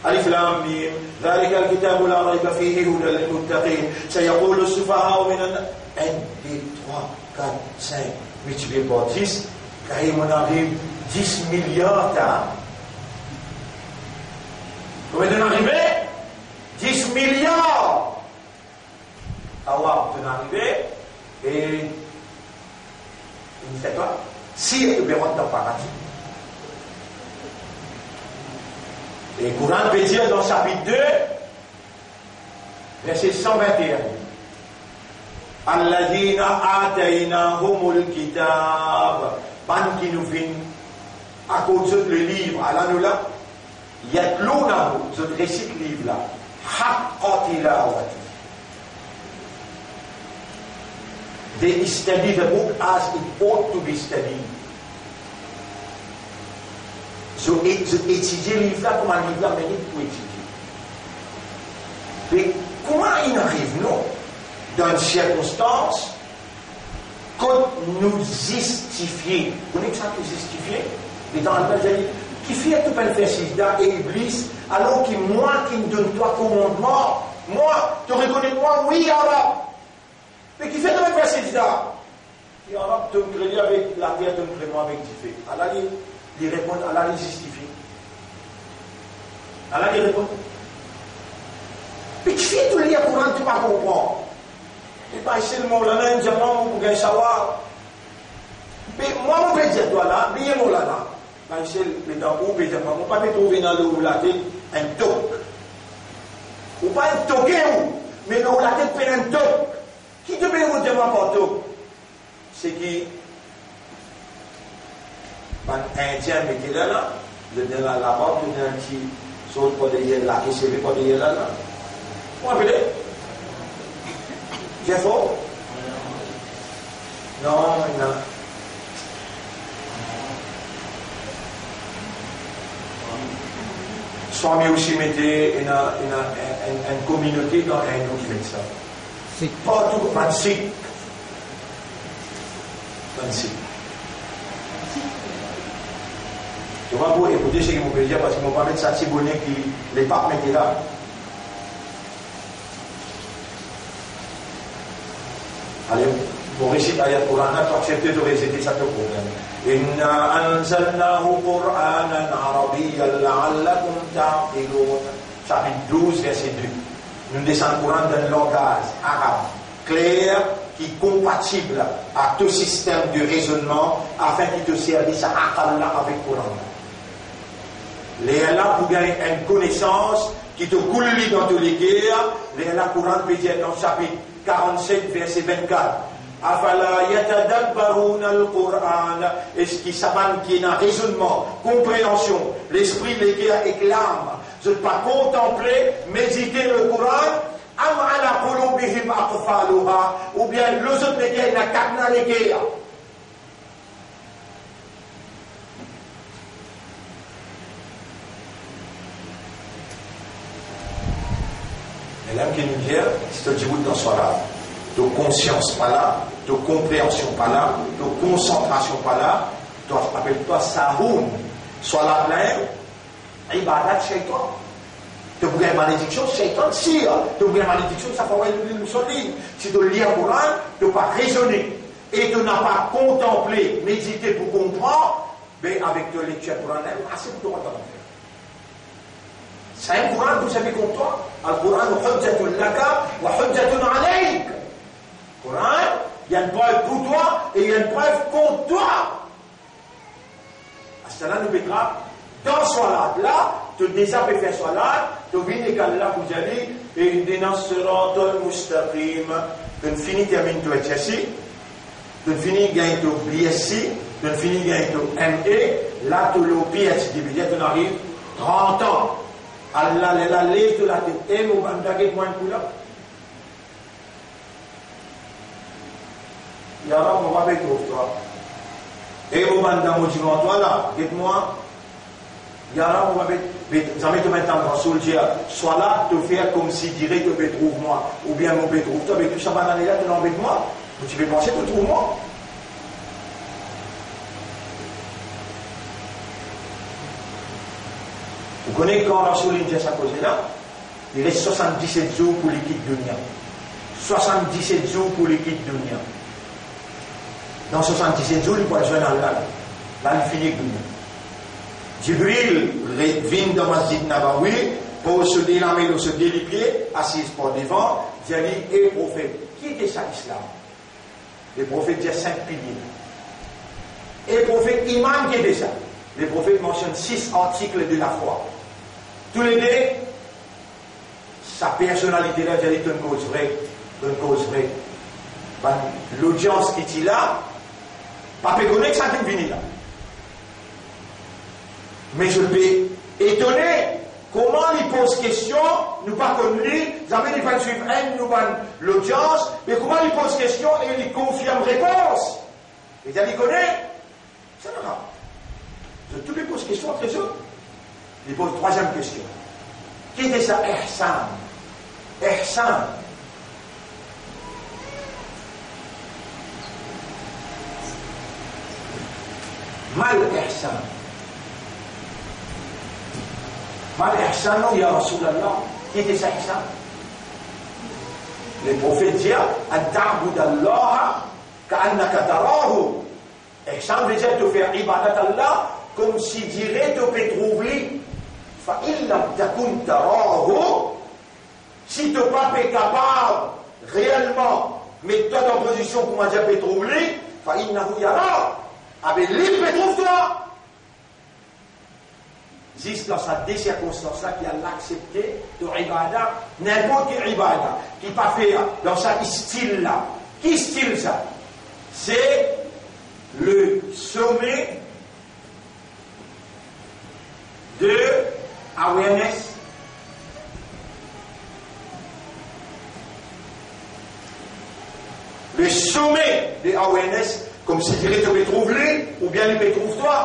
Alif lam mim, zalikal kitabu la rayba fihi hudan lil muttaqin. Sayaqulu sufaha'u minan nas. Enn, de, trwa, kat, sink, miltipliye par dis, kaye monn ariv dis miliar ta. Konbien tonn arive? Dis miliar. Awa, tonn arive, e inn fer twa sir to pe rant dan paradi. E Koran pe dir dan sapit de, verse san vinte-enn, "Alladhina ataynahumul kitab", bann ki nou finn akord zot le liv, ala nou la, "yatlunahu", zot resit liv la, "haqqa tilawati". They study the book as it ought to be studied. Zot e-, zot etidie liv la kouma liv la merit pou etidie. Me kouma inn ariv nou dan enn sirkonstans kot nou zistifie. Ou kone ki sa ki zistifie? Letan Allah dir, "Kifer to pa'nn fer sijda, e Iblis, alor ki mwa inn donn twa komandman? Mwa, to rekonet mwa, wi, ya Rab. Me kifer to pa'nn fer sijda?" "Ya Rab, to'nn kre li avek later, to'nn kre mwa avek dife." Allah li, li reponn, Allah li zistifie. Allah li reponn. Me kifer to lir Koran, to pa konpran? E pa sel Mawlana inn dir mwa, mo pou gagn sawab. Me mwa, mo pe dir twa la, bliye Mawlana. Pa sel, me dan ou pe dir mwa, mo pa pe trouve ena lor ou latet enn tok. Ou pa enn toke ou, me lor ou latet pena enn tok. Ki to pe dir mwa par tok? Seki bann Indien mete la la, zot ena la, labab, zot ena ti sort par deryer la, lake seve par deryer la la. Ou apele? Zefo? Non, ena. Swami osi mete, ena, ena enn, enn, enn kominote dan Inde ki met sa. Sik. Partou, bann Sik. Bann Sik. To pa pou ekoute seki mo pe dir, parski mo pa met sa ti bone ki lepap mete la. Ale, mo resit ayat Koran la, to aksepte, to rezete, sa to problem. Inna anzalnahu Qur'anan Arabiyyan la'allakum ta'qilun. Sapit douz, verse de. Nou desann Koran dan langaz arab, kler, ki konpatib ak to sistem de rezonnman, afin ki to servi sa akal la avek Koran la. Lerla pou gagn enn konesans ki to koul li dan to leker, lerla Koran pe dir dan sapit karannset, verse vennkat, "Afala yatadabbaruna al-Qur'an?" Eski sa bann ki ena rezonnman, konpreansion, lespri, leker ek lam, zot pa kontanple, medite le Koran? "Am ala qulubihim aqfaluha?" Oubien lor zot leker ena kadna leker? E la ki nou dir, si to dibout dan swalat, to konsians pa la, to konpreansion pa la, to konsantrasion pa la, to apel twa sahoun. Swalat la, ibadat shaytan. To pou gagn malediksion, shaytan sir. To pou gagn malediksion, sa fwa nou, nou soli. Si to lir Koran, to pa rezone, e to napa kontanple, medite pou konpran, be avek to lektir Koran la, ase pou to rant dan lanfer. Sa enn Koran pou servi kont twa. Al-Qur'anu hujjatun laka wa hujjatun alayk. Koran, li enn prev pou twa e li enn prev kont twa. Aster la nou pe trap dan swalat la, to deza pe fer swalat, to vinn ek Allah pou dir li, "Ihdinas siratal mustaqim." To'nn fini terminn to HSC, to'nn fini gagn to BSc, to'nn fini gagn to MA, la to lor PhD, vedir to'nn ariv trant an. Allah, lerla lev to latet, e mo banda, get mwa enn kou la. Ya Rab, mo pa pe trouv twa. E mo banda, mo divan twa la, get mwa. Ya Rab, mo pa pe, pe, zame to mem tann Rasoul dir, swalat to fer koumsidire to pe trouv mwa, oubien mo pe trouv twa, me tou sa bann ane la, to ena anvi get mwa. Mo ti pe panse to trouv mwa. Ou kone kan Rasoul inn dir sa koze la? Li res swasann-diset zour pou li kit dunia. Swasann-diset zour pou li kit dunia. Dan swasann-diset zour, li pou al zwenn Allah la. La, li fini ek dunia. Jibril re-, vinn dan Masjid Nabawi, poz so de lame lor so de lipie, asiz par devan, dir li, e Profet, ki ete sa Islam? Leprofet dir sink pilie. E Profet, iman ki ete sa? Leprofet mansionn sis artik de lafwa. Toulede, sa personalite la dir li, to'nn koz vre, to'nn koz vre. Bann lodians ki ti la, pa pe kone ki sa ki vini la. Me zot pe etone, kouma li poz kestion, nou pa konn li, zame li pa swiv enn nou bann lodians, me kouma li poz kestion e li konfirm repons. Li dir li kone, sa nora. Zot tou pe poz kestion antre zot. Li poz trwaziem kestion. Ki ete sa ihsan? Ihsan. Mal ihsan. Mal ihsan, non, ya Rasoulullah. Ki ete sa ihsan? Leprofet dir, an ta'budallaha ka'annaka tarahu. Ihsan vedir to fer ibadat Allah koumsidire to pe trouv li. Fa in lam takun tarahu, si to pa pe kapav reelman met twa dan pozision kouma dir pe trouv li, fa innahu yarak, abe li pe trouv twa. Zis dan sa de sirkonstans la ki Allah aksepte to ibada, ninport ki ibada, ki pa fer dan sa stil la. Ki stil sa? Se le sommet de awareness. Le sommet de awareness, koumsidire to pe trouv li, oubien li pe trouv twa.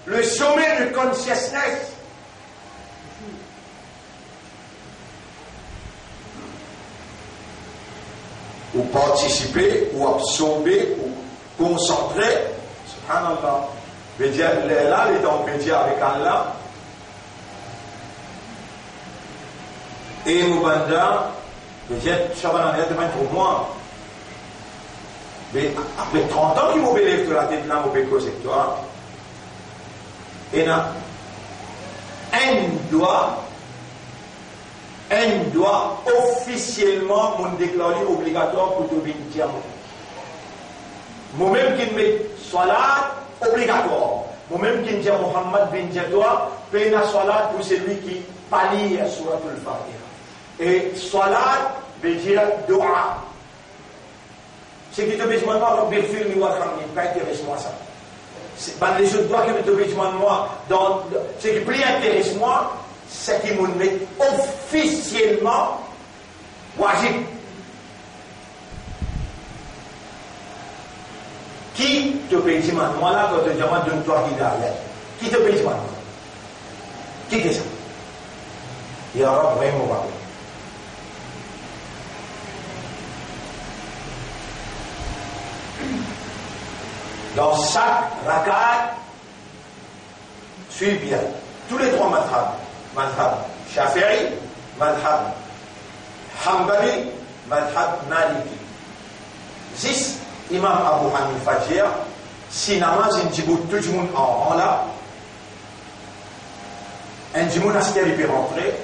Le sommet de consciousness. Ou partisipe, ou absorbe, ou konsantre. Subhanallah. Vedir, lerla, letan ou pe dir avek Allah, e mo banda, vedir, sa bann ane la, to pa'nn trouv mwa. Me apre trant an ki mo pe lev to latet la, mo pe koz ek twa, ena enn dwa, enn dwa ofisielman mo'nn deklar li obligatwar pou to vinn dir mwa. Momem ki'nn met swalat obligatwar. Momem ki'nn dir Muhammad vinn dir twa, pena swalat pou selwi ki pa lir Souratul Fatiha. E swalat vedir dua. Seki to pe dimann mwa, "Rabbighfirli warhamni", pa interes mwa sa. Se bann lezot dwa ki to pe dimann mwa, dan, seki pli interes mwa, seki mo'nn met ofisielman wazib. Ki to pe dimann mwa la, kan to dir mwa, "Donn twa hidayat"? Ki to pe dimann mwa? Ki kestion? Ya Rab, vremem mo pa kone. Dan sak rakat, swiv bien, tou le trwa mazhab, mazhab Shafi'i, mazhab Hanbali, mazhab Maliki. Zis Imam Abu Hanifa dir, si namaz inn dibout, tou dimoun an ran la, enn dimoun aster li pe rantre,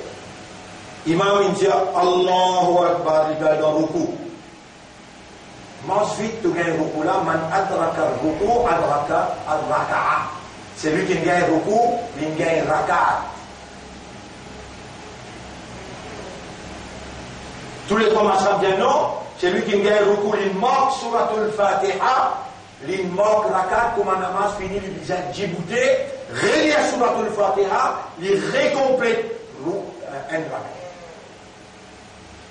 imam inn dir, "Allahu Akbar", li pe al dan roukou. Mars vit, to gagn roukou la, "Man adraka roukou, adraka ar-raka'a." Selwi ki'nn gagn roukou, li'nn gagn rakaat. Tou le trwa mazhab dir non, selwi ki'nn gagn roukou, li'nn mank Souratul Fatiha, li'nn mank rakaat, kouma namaz fini, li bizin diboute, relir Souratul Fatiha, li rekonplet Pou, eh, enn rakat.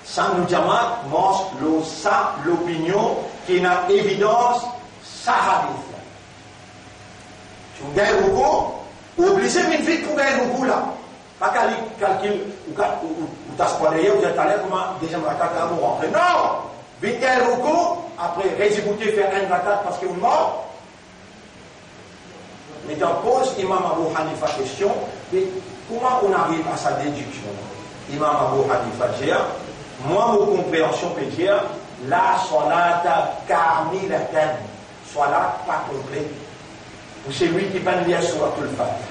Sa nou jamaat mars lor sa lopinion ki ena evidans sa hadis la. Si ou gagn roukou, ou oblize vinn vit pou gagn roukou la. Pa kalkil, kalkil, ou ka-, ou, ou, ou tas pa deryer, ou dir taler kouma deziem rakat la, ou rantre. Non! Vinn gagn roukou, apre rediboute, fer enn rakat parski ou mor. Me dan poz Imam Abu Hanifa kestion, me kouma ou ariv a sa dediksion? Imam Abu Hanifa dir, mwa, mo konpreansion pe dir, la salata kamilatan, salat pa konple pou selwi ki pa'nn lir Souratul Fatiha.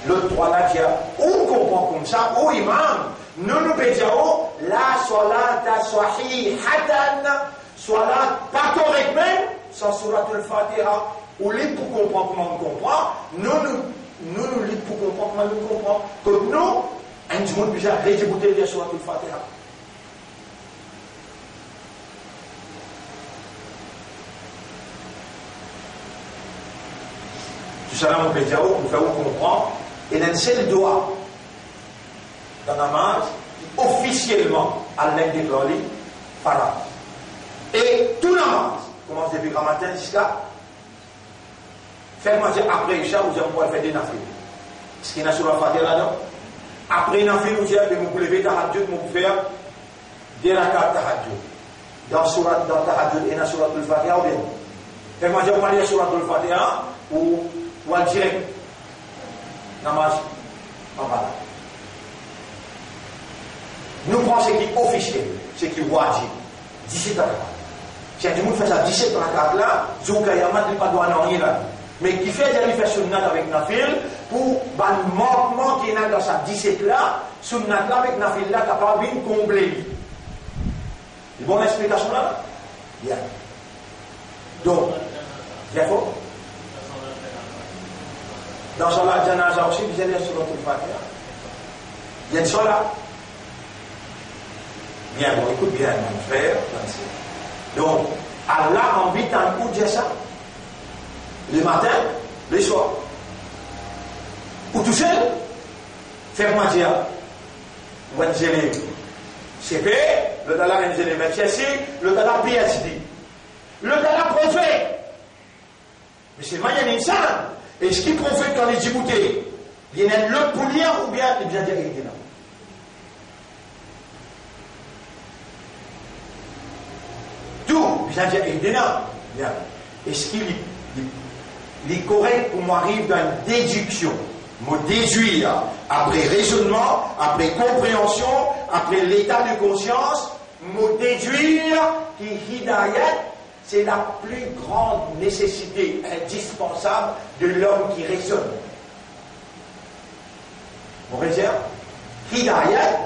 Lot trwa la dir, ou konpran koumsa, o imam, nou, nou pe dir ou, la salata sahihatan, salat pa korek mem san Souratul Fatiha. Ou lib pou konpran kouma ou konpran, nou, nou, nou, nou lib pou konpran kouma nou konpran. Kot nou, enn dimoun bizin rediboute lir Souratul Fatiha. Tousala mo pe dir ou, pou fer ou konpran, ena enn sel dwa dan namaz ki ofisielman Allah deklar li faraz. E tou namaz, koumans depi gramatin ziska, fer mwa dir apre Isha, ou dir mo pou al fer de nafil. Eski ena Souratul Fatiha ladan? Apre nafil, ou dir, be mo pou leve tahajjud, mo pou fer de rakat tahajjud. Dan sourat, dan tahajjud, ena Souratul Fatiha oubien? Fer mwa dir ou pa lir Souratul Fatiha, ou, ou al direk namaz anba la. Nou pran seki ofisiel, seki wajib, diset rakat. Si enn dimoun fer sa diset rakat la, zour kiyamat li pa dwa nanye la. Me kifer dir li fer sunnat avek nafil, pou bann mankman ki ena dan sa diset la, sunnat la avek nafil la kapav vinn konble li. Li bon lexplikasion la? Bien. Donk, bien for. Dan salat janaza osi, bizin lir Souratul Fatiha. Bien, salat. Bien, bon, ekout bien, mon frer, mon ser. Donk, Allah anvi tann ou dir sa, lematin, leswar. Ou tousel, fer mwa dir, ou enn zenev CP, lot la enn zenev HSC, lot la PhD, lot la profet. Me selman li enn insan, eski profet kan li diboute, li ena enn lot pou lir oubien li bizin dir ehdina? Tou bizin dir ehdina. Bien. Eski li, li, li korek pou mo ariv dan enn dediksion? Mo dedwir, apre rezonnman, apre konpreansion, apre leta de konsians, mo dedwir ki hidayat, c'est la plus grande nécessité indispensable de l'homme qui raisonne. Mo redir, hidayat,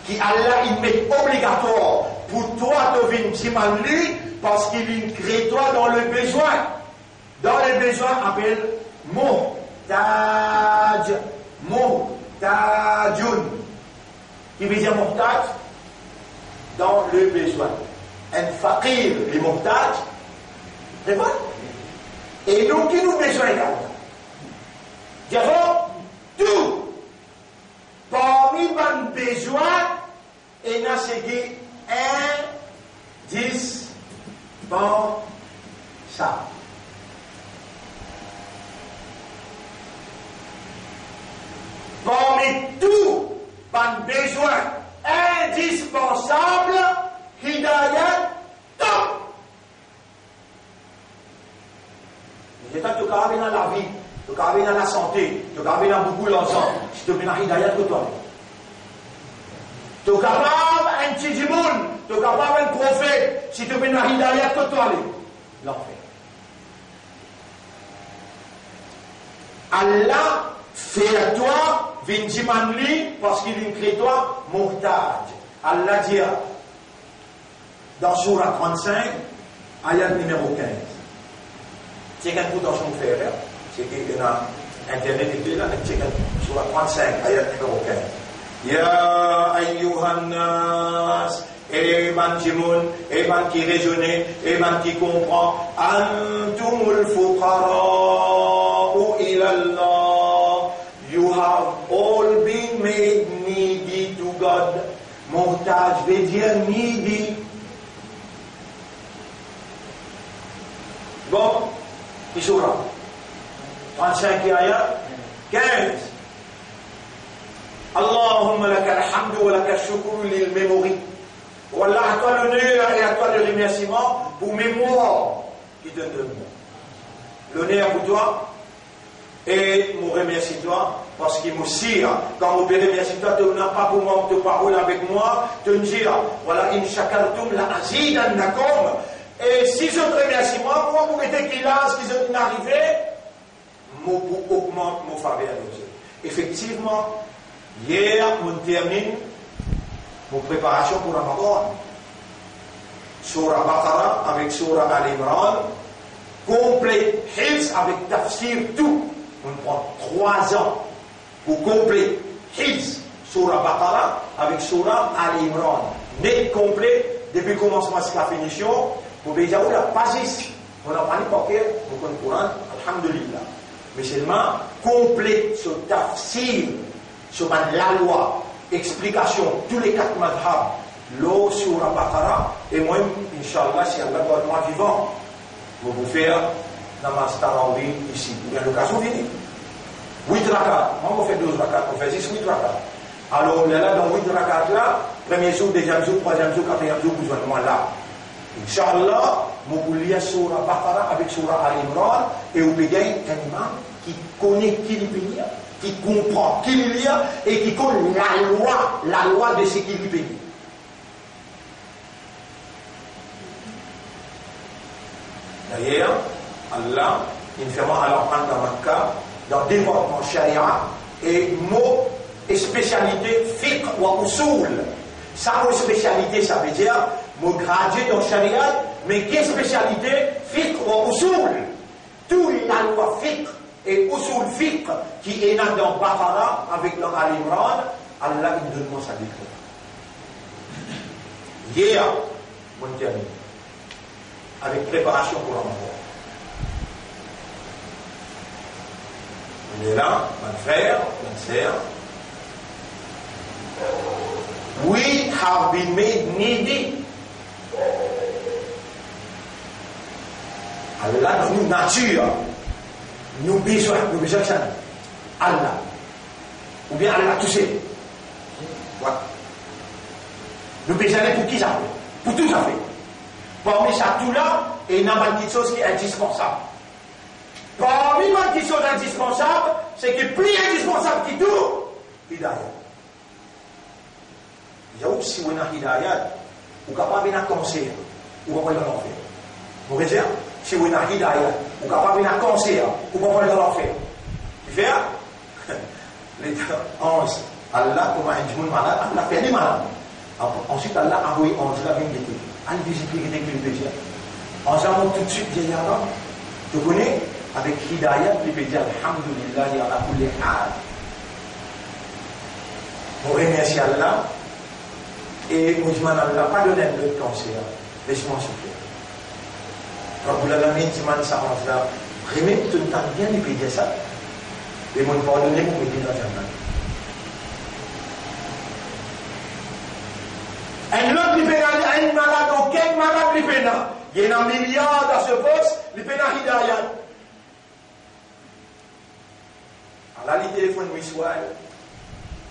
ki Allah inn met obligatwar pou twa to vinn dimann li, parski li kre twa dan le bezwin. Dan le bezwin apel muhtaj, muhtajoun. Ki vedir muhtaj? Dan le bezwin. Enn fakir, li muhtaj. Se vre? E nou ki nou bezwin egalman? Dir, tou, parmi bann bezwin, ena seki indispensab. Parmi tou bann bezwin indispensab, hidayat, top. Letan to kapav ena lavi, to kapav ena lasante, to kapav ena boukou larzan, si to pena hidayat, kot to ale? To kapav enn ti dimoun, to kapav enn profet, si to pena hidayat, kot to ale? Lanfer. Allah fer twa vinn dimann li parski li kre twa muhtaj. Allah dir, dan soura trant-sink, ayat nimero kinz. Chek enn kou dan son fer, seki ena internet ete la, chek enn kou, soura trant-sink, ayat nimero kinz. Ya ayyuhan nas, e bann dimoun, e bann ki rezone, e bann ki konpran, antumul fuqara'u ilallah, you have all been made Taj vedir nidi. Bon, ki soura? Trant-sink ayat, kinz. Allahumma lakal hamdu wa lakal shukru lil memory. Oh Allah, à toi l'honneur et à toi le remerciement pour mémoire ki to donn mwa. Loner pou twa, e mo remersie twa, parski mo sir, kan mo pe remersie twa, to napa pou mwa, to parol avek mwa, to dir, "Wala in shakartum la azidannakum." E si zot remersie mwa, mwa pou gete ki laz ki zot inn arive, mo pou ogmant mo faver lor zot. Efektivman, yer mo terminn mo preparasion pou Ramadan. Soura Baqara avek Soura Al Imran, konple, hifz avek tafsir, tou. Mo pran trwa zan pou konple hifz Soura Baqara avek Soura Al Imran. Net, konple, depi komansman ziska finision, mo pe dir ou la, pa zis mo aprann par ker, mo konn Koran, alhamdulillah. Me selman, konple so tafsir, so bann lalwa, explikasion, tou le kat madhab, lor Soura Baqara, e mwa, inshallah, si Allah gard mwa vivan, mo pou fer namaz tarawih isi, ou gagn lokazion vini. Wit rakat, mwa mo fer douz rakat, mo fer zis wit rakat. Alor, lerla dan wit rakat la, premie zour, deziem zour, trwaziem zour, katriem zour, pou zwenn mwa la. Inshallah, mo pou lir Soura Baqara avek Soura Al Imran, e ou pe gagn enn imam ki kone ki li pe lir, ki konpran ki li lir, e ki konn lalwa, lalwa de seki li pe lir. Dayer, Allah inn fer mwa al aprann dan Makka, dan departman sharia, e mo spesialite fiqh wa usul. Sa mo spesialite, savedir mo gradie dan sharia, me ki spesialite? Fiqh wa usul. Tou lalwa fiqh e usul fiqh ki ena dan Baqara avek dan Al Imran, Allah inn donn mwa sa dekre. Yer, mo terminn avek preparasion pou Ramadan. Lerla, bann frer, bann ser, we have been made needy. Allah, dan nou natir, nou bizin, nou bizin sa. Allah. Oubien Allah tousel. Wa. Nou bizin li pou ki zafer? Pou tou zafer. Parmi sa tou la, ena bann kiksoz ki indispansab. Parmi bann kiksoz indispansab, seki pli indispansab ki tou, hidayat. Yaou, si ou ena hidayat, ou kapav ena kanser, ou pa pou al dan lanfer. Mo redir, si ou ena hidayat, ou kapav ena kanser, ou pa pou al dan lanfer. Kifer? Letan anz, Allah, kouma enn dimoun malad, Allah fer li malad. Ap-, answit, Allah avoy anz la vinn gete. Al vizit li, gete ki li pe dir. Anz la mont toutswit dir, "Ya Rab, to kone, avek hidayat," li pe dir, "Alhamdulillahi ala kulli hal. Mo remersie Allah, e mo dimann Allah, padonn enn lot kanser, les mwa soufer." Rabbul Alamin dimann sa anz la, "Vremem to tann bien li pe dir sa? E mo pardone, mo met li dan Jannat." Enn lot li pena, enn malad, okenn malad li pena. Ena miliar dan so pos, li pena hidayat. Ala li telefonn Miswal.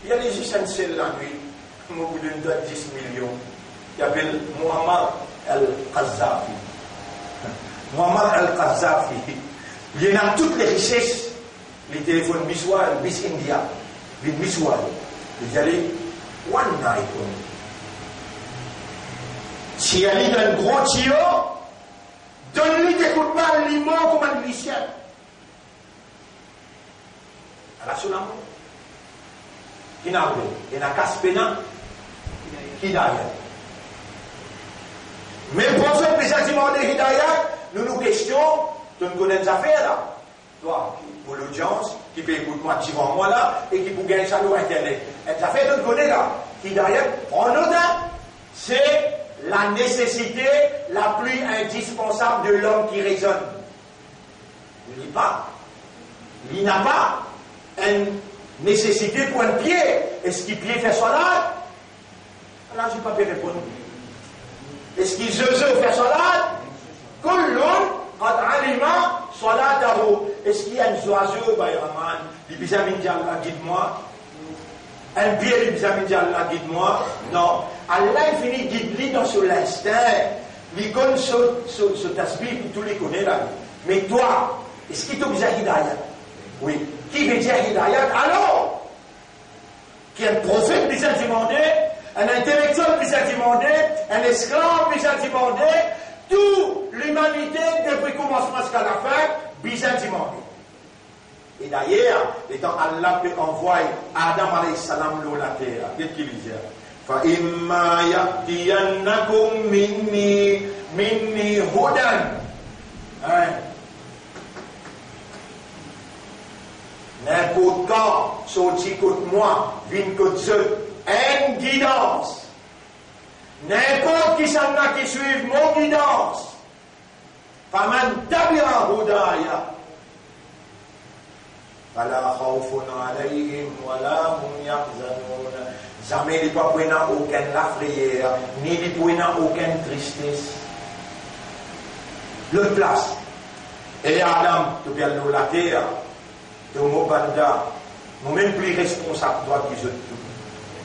Li ale zis enn sel lanwit, mo pou donn twa dis milion. Li apel Muammar al-Qadhafi. Muammar al-Qadhafi. Li ena tou le rises. Li telefonn Miswal, Miss India. Li Miswal. Li dir li, one night only. Tir li dan enn gro tiyo, donn li de kout bal, li mor kouma enn misien. Ala so lamor. Ki ena arive? Ena kas pena hidayat. Me profet bizin dimande hidayat, nou, nou kestion, to konn enn zafer la. Twa, mo lodians, ki pe ekout mwa divan mwa la, e ki pou gagn sa lor internet. Enn zafer to kone la, hidayat, pran not, hein. C'est la nécessité la plus indispensable de l'homme qui raisonne. Li pa, li napa enn nesesite pou enn pie. Eski pie fer swalat? La, zot pa pe reponn. Eski zozo fer salat? Kullun qad alima salatahu. Eski enn zwazo, Bayraman, li bizin vinn dir Allah, gid mwa? Enn pie, li bizin vinn dir Allah, gid mwa? Non. Allah, li fini gid li dan so linstin. Li konn so, so, so tasbih pou tou, li kone la. Me twa, eski to bizin hidayat? Wi. Ki ve dir hidayat? Alor, ki enn profet bizin dimande, enn intelektiel bizin dimande, enn esklav bizin dimande, tou limanite, depi koumansman ziska lafin, bizin dimande. E dayer, letan Allah pe anvway Adam alayhis salam lor later, get ki li dir, "Fa imma ya'tiyannakum minni, minni hudan." Hein? Ninport kan sorti kot mwa, vinn kot zot, enn gidans. Ninport kisannla ki swiv mo gidans, faman tabi'a hudaya, fala khawfun alayhim wala hum yahzanun. Zame li pa pou ena okenn lafreyer, ni li pou ena okenn tristes. Lot plas. E Adam, to pe al lor later, to mo banda, mo mem pli responsab twa ki zot tou.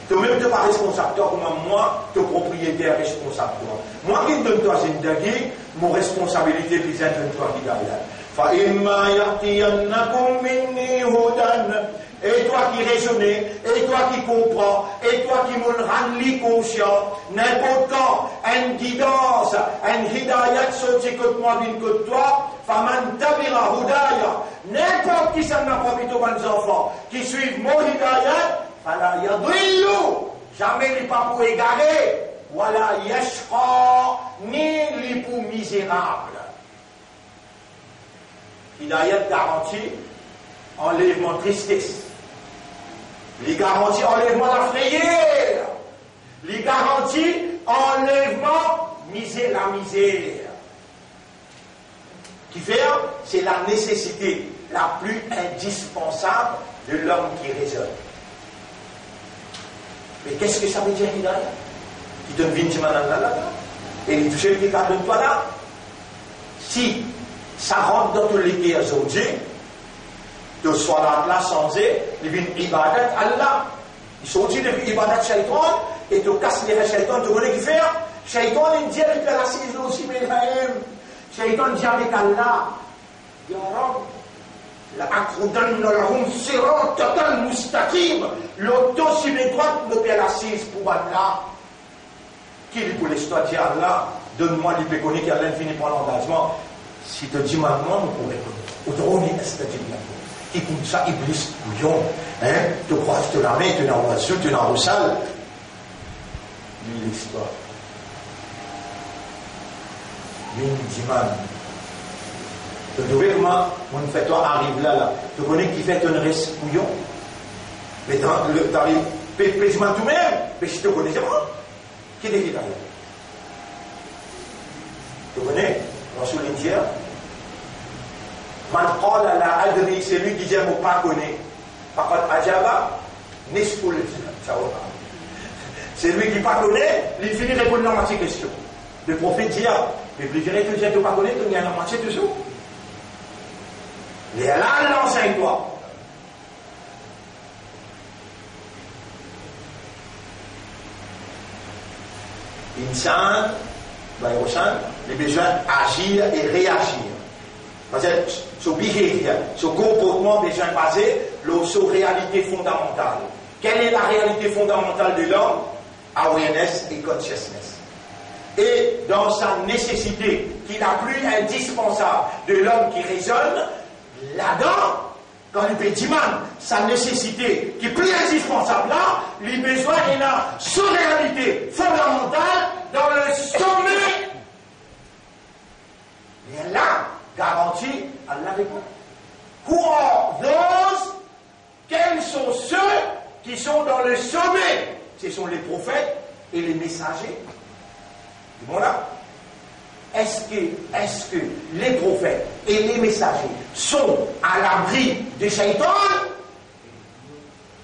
To mem to pa responsab twa kouma mwa, to propriyeter responsab twa. Mwa ki donn twa zindagi, mo responsabilite bizin donn twa hidayat. Fa imma ya'tiyannakum minni hudan. E twa ki rezone, e twa ki konpran, e twa ki mo'nn rann li konsian, ninport kan enn gidans, enn hidayat sorti kot mwa vinn kot twa, faman tabi'a hudaya, ninport kisannla parmi to bann zanfan ki swiv mo hidayat, fala yadillu, zame li pa pou egare, wala yashqa, ni li pou mizerab. Hidayat garanti anlevman tristes. Li garanti anlevman lafreyer. Li garanti anlevman mizer, lamizer. Kifer, se la nesesite la pli indispansab de lom ki rezone. Me qu'est-ce que ça veut dire, hidayat? Ki to'nn vinn dimann Allah la, e li tousel ki kapav donn twa la. Si sa rant dan to leker zordi, to swalat la sanze, li vinn ibadat Allah. Li sorti depi ibadat shaytan, e to kas lerin shaytan, to kone ki fer? Shaytan, li dir, li pe al asiz lor sime laem. Shaytan dir avek Allah, "Ya Rabb, la aq'udanna lahum siratakal mustaqim." Lor to sime drwat, mo pe al asiz pou bannla. Ki li pou les twa dir Allah, donn mwa, li pe kone ki Allah fini pran langazman. Si to dimann mwa, mo pou reponn. Ud'uni astajib lakum. Ki koumsa Iblis kouyon, hein? To krwaz to lame, to ena wazou, to ena rosal. Li les twa. Vinn dimann. To trouve kouma mo'nn fer twa ariv la, la? To kone kifer to'nn res kouyon? Me dan le, dan le, pe, pe dimann toumem, me si to kone, se bon. Ki de ki arive? To kone, Rasoul inn dir, "Man qala la adri", selwi ki dir mo pa kone, "faqad ajaba nisfal jawab." Selwi ki pa kone, li fini reponn lamwatie kestion. Le profet dir, "Me pli vre to dir to pa kone, to gagn lamwatie touzour." Lerla, al ansegn twa. Insan, bann insan, li bizin azir e reazir. Parski so behavior, so konportman bizin baze lor so realite fondamantal. Quelle est la réalité fondamentale de l'homme? Awareness et consciousness. Et dans sa nécessité, qui est la plus indispensable de l'homme qui raisonne, ladan, kan li pe dimann sa nesesite ki pli indispensab la, li bizin ena so realite fondamantal dan le some. Lerla, garanti, Allah reponn. Who are those? Quels sont ceux qui sont dans le sommet? Ce sont les prophètes et les messagers. Bon la, est-ce que, est-ce que les prophètes et les messagers sont à l'abri de Shaitan?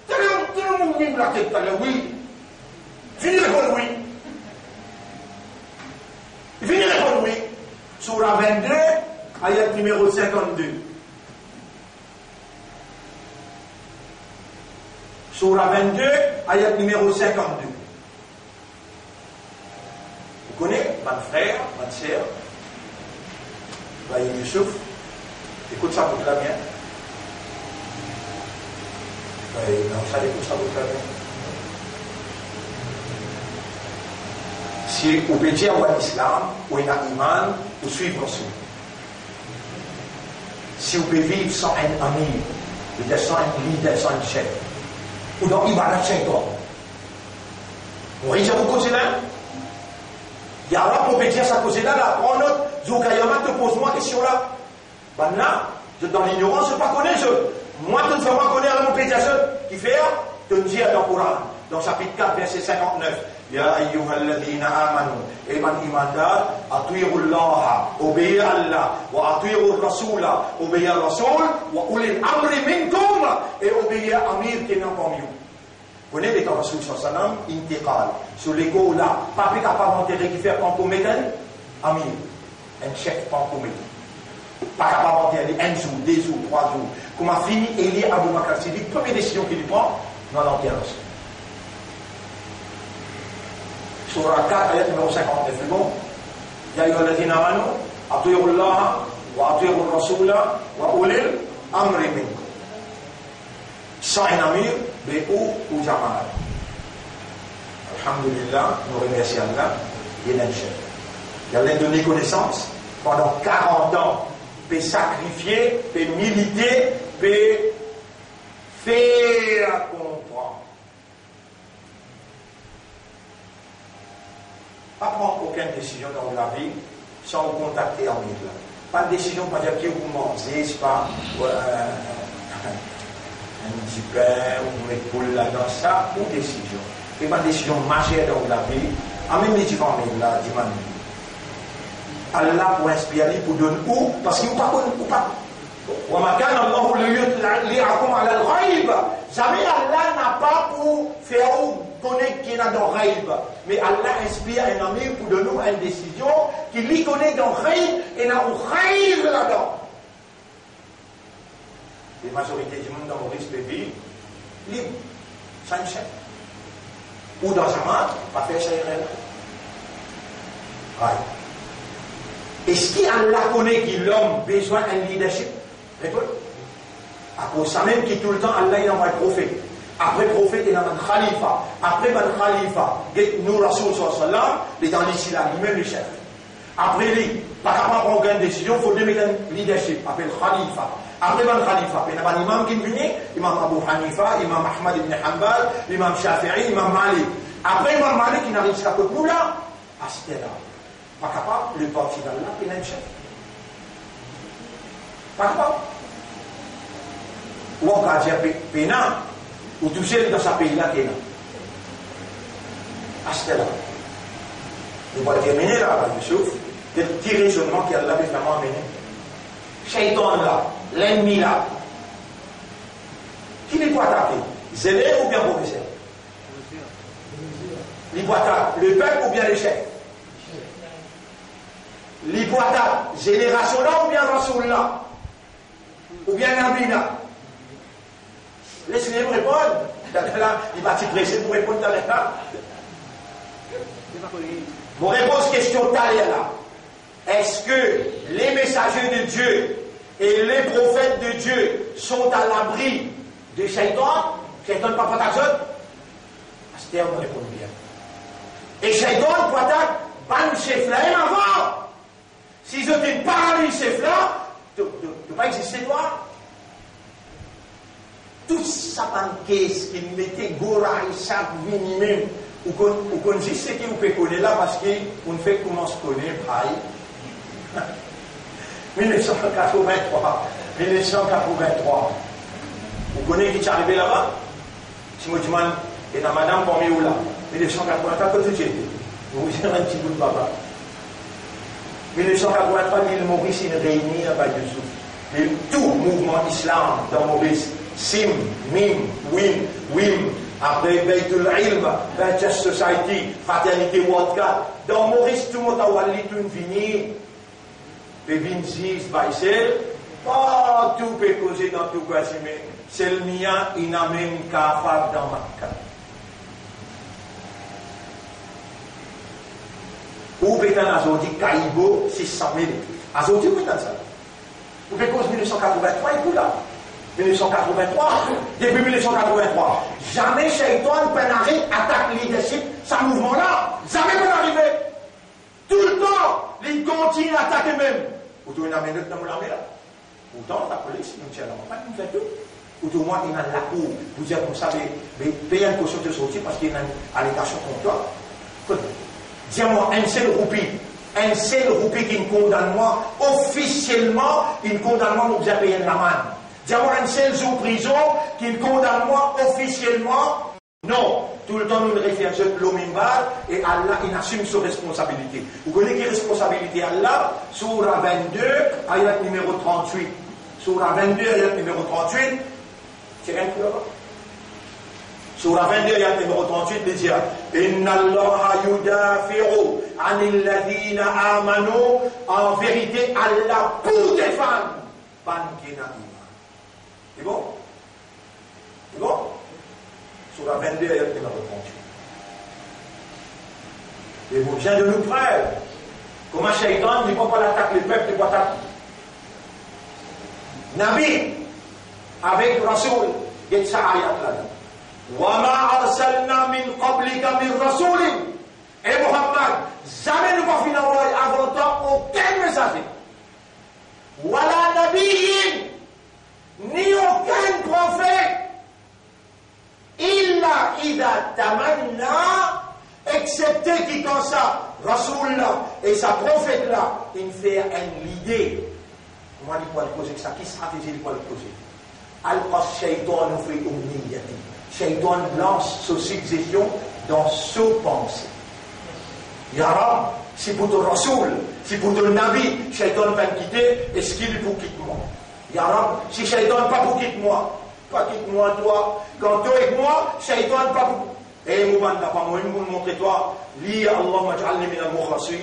Tout le monde, tout le monde, wi, la tête, wi. Fini reponn wi. Soura vennde, ayat nimero sinkannde. Soura vennde, ayat nimero sinkannde. Ou kone, bann frer, bann ser, Ibrahim Youssouf, ekout sa bout la bien. Ibrahim, non, sa, ekout sa bout la bien. Si ou pe dir ou ena Islam, ou ena iman, ou swiv Rasoul. Si ou pe viv san enn amir, vedir san enn lider, san enn sef, ou dan ibadat seytan. Ou redir ou koze la? Ya Rab, mo pe dir sa koze la, la, pran not, zour Kiyamat, to poz mwa kestion la. Bannla, zot dan lignorans, zot pa kone zot. Mwa, to'nn fer mwa kone, ala mo pe dir zot, kifer, to'nn dir dan Koran, dan sapit kat, verse sinkantnef, "Ya ayyuhalladhina amanu", e bann imandar, "atiullaha", obeir Allah, "wa atiur rasula", obeir Rasoul, "wa ulil amri minkum", e obeir amir ki ena parmi ou. Kone letan Rasoul sallallahu alayhi wa sallam intiqal, so lekor la, pa pe kapav antere, kifer pa pou met enn amir, enn sef pa pou met. Pa kapav antere li enn zour, de zour, trwa zour. Kouma fini eli Abou Bakr Siddiq, premie desizion ki li pran, nou al anter Rasoul. Soura kat, ayat nimero sinkantnef, bon? "Ya ayyuhalladhina amanu, atiullaha, wa atiur rasula, wa ulil amri minkum." San enn amir, be ou, ou zama. Alhamdulillah, nou remersi Allah, li ena enn sef. Li al donn li konesans, pandan karant an, pe sakrifie, pe milite, pe fer konpran. Pa pran okenn desizion dan ou lavi san ou kontakte amir la. Bann desizion, par exanp, ki ou pou manze, sepa, euh, enn dipin, ou pou met poul ladan, sa ou desizion. E bann desizion mazer dan ou lavi, amenn li divan amir la, dimann li. Allah pou inspir li, pou donn ou, parski ou pa konn, ou pa "Wa ma kana Allahu liyutli'akum alal ghaib." Zame Allah napa pou fer ou kone ki ena dan ghaib. Me Allah inspir enn amir pou donn ou enn desizion ki li kone dan ghaib, ena ou khayr ladan. Lamazorite dimoun dan Moris pe viv lib, san sef. Ou dan zama, pa fer sa erer la. Right. Eski Allah kone ki lom bizin enn leadership? Reponn. Akoz samem ki toultan Allah inn avoy profet. Apre profet, ena bann khalifa. Apre bann khalifa, get nou Rasoul sallallahu alayhi wa sallam, letan li ti la, limem li sef. Apre li, pa kapav pran okenn desizion, fode met enn leadership, apel khalifa. Apre bann khalifa, pena bann imam ki vini, Imam Abu Hanifa, Imam Ahmad ibn Hanbal, Imam Shafi'i, Imam Malik. Apre Imam Malik, inn ariv ziska kot nou la, aster la. Pa kapav, le parti d'Allah, pena enn sef. Pa kapav. Ou ankor dir pe-, pena, ou tousel dan sa pei la ki ena. Aster la. Nou pou termine la, Abou Youssouf, ki rezonnman ki Allah pe fer mwa amene. Seytan la, lennmi la, ki li pou atake? Zeler oubien profeser? Li pou atak lepep oubien lesef? Li pou atak zenerasion la oubien Rasoul la? Oubien Nabi la? Les li reponn. Taler la, li pa ti prese pou reponn taler la. Mo repoz kestion taler la. Est-ce que les messagers de Dieu et les prophètes de Dieu sont à l'abri de Shaitan? Shaitan pa pou atak zot? Aster mo reponn bien. E Shaitan pou atak bann sef la mem avan. Si zot inn paraliz sef la, to, to, to pa existe twa. Tou sa bann kes ki mete goray, sa vini mem. Ou konn, ou konn zis seki ou pe kone la, parski ou fek koumans kone, pray. Mil nef san katrovin-trwa, mil nef san katrovin-trwa. Ou kone ki ti arive laba? Si mo dimann, ena madam parmi ou la, mil nef san katrovin-trwa, kot ou ti ete? Moris ena enn ti bout baba. Mil nef san katrovin-trwa, Lil Moris inn reyni anba Youssouf. E tou mouvman islam dan Moris, Sim, Mim, Wim, Wim, apre Beytoul Ilm, Beit Society, Fraternité Wildcat, dan Moris tou mo ta wali tou inn vini. Pe vinn ziz Baisel, partou pe koze dan tou kwin simin, sel mia inn amenn kafar dan Makka. Ou pe tann azordi Kaibo sis san mil. Azordi ou pe tann sa. Ou pe koz mil nef san katrovin-trwa, epi la, mil nef san katrovin-trwa, depi mil nef san katrovin-trwa, zame Shaitan pa'nn aret atak leadership sa mouvman la. Zame pa'nn arive. Toultan, li kontign atake mem. Ou trouv ena menot dan mo lame la? Pourtan, lapolis, nou tir lame, pa nou fer tou. Ou trouv mwa ena lakour pou dir koumsa, be, be, pey enn kosion to sorti parski ena enn alegasion kont twa. Kot? Dir mwa enn sel roupi, enn sel roupi ki'nn kondann mwa ofisielman, inn kondann mwa, mo bizin pey enn lamann. Dir mwa enn sel zour prizon ki'nn kondann mwa ofisielman. Non, toultan nou refer zot lor minbar e Allah inn asim so responsabilite. Ou kone ki responsabilite Allah? Soura vennde, ayat nimero trannwit. Soura vennde, ayat nimero trannwit. Tir enn kou laba. Soura vennde, ayat nimero trannwit, li dir, "Inna Allaha yudafi'u anil ladhina amanu." An verite, Allah pou defann bann ki ena iman. Se bon? Se bon? Soura vennde, ayat nimero trannwit. E mo bizin donn nou prev kouma Shaitan, li pa pou al atak lepep, li pou atak Nabi avek Rasoul. Get sa ayat la. "Wa ma arsalna min qablika min rasoulin." E Muhammad, zame nou pa finn avoy avan twa okenn mesaze. "Wala nabiyyin," ni okenn profet, "illa idha tamanna," exepte ki kan sa Rasoul la e sa profet la inn fer enn lide, kouma li pou al koze sa, ki stratezi li pou al koze? "Alqa shaytanu fi umniyati." Shaitan lans so sigzestion dan so panse. Ya Rab, si pou to Rasoul, si pou to Nabi, Shaitan pa'nn kite, eski li pou kit mwa? Ya Rab, si Shaitan pa pou kit mwa, pa kit mwa twa, kan to ek mwa, Shaitan pa pou. E mo banda, pa mo mem pou montre twa, li, Allahumma ij'alni minal mukhlasin.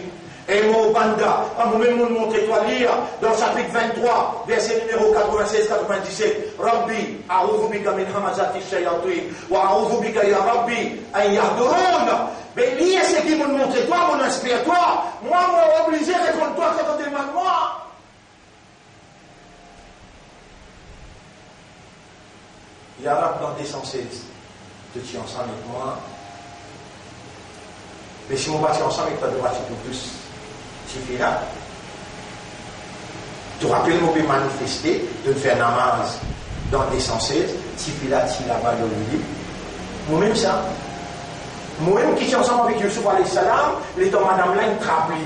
E mo banda, pa mo mem pou montre twa, li, dan sapit venntrwa, verse nimero katrovin-sez, katrovin-diset, "Rabbi, a'udhu bika min hamazati shayatin, wa a'udhu bika, ya Rabbi, an yahdurun." Me li, seki mo montre twa, mo inspir twa, mwa, mo oblize reponn twa kan to demann mwa. Ya Rab, dan de san sez, to ti ansam ek mwa. Me si mo pa ti ansam ek twa, to pa ti pou tous tifi la. To rapel mo pe manifeste, to'nn fer namaz dan de san sez, tifi la ti laba lor lili. Mo mem sa. Mo mem ki ti ansam avek Youssouf alayhi salam, letan madam la inn trap li.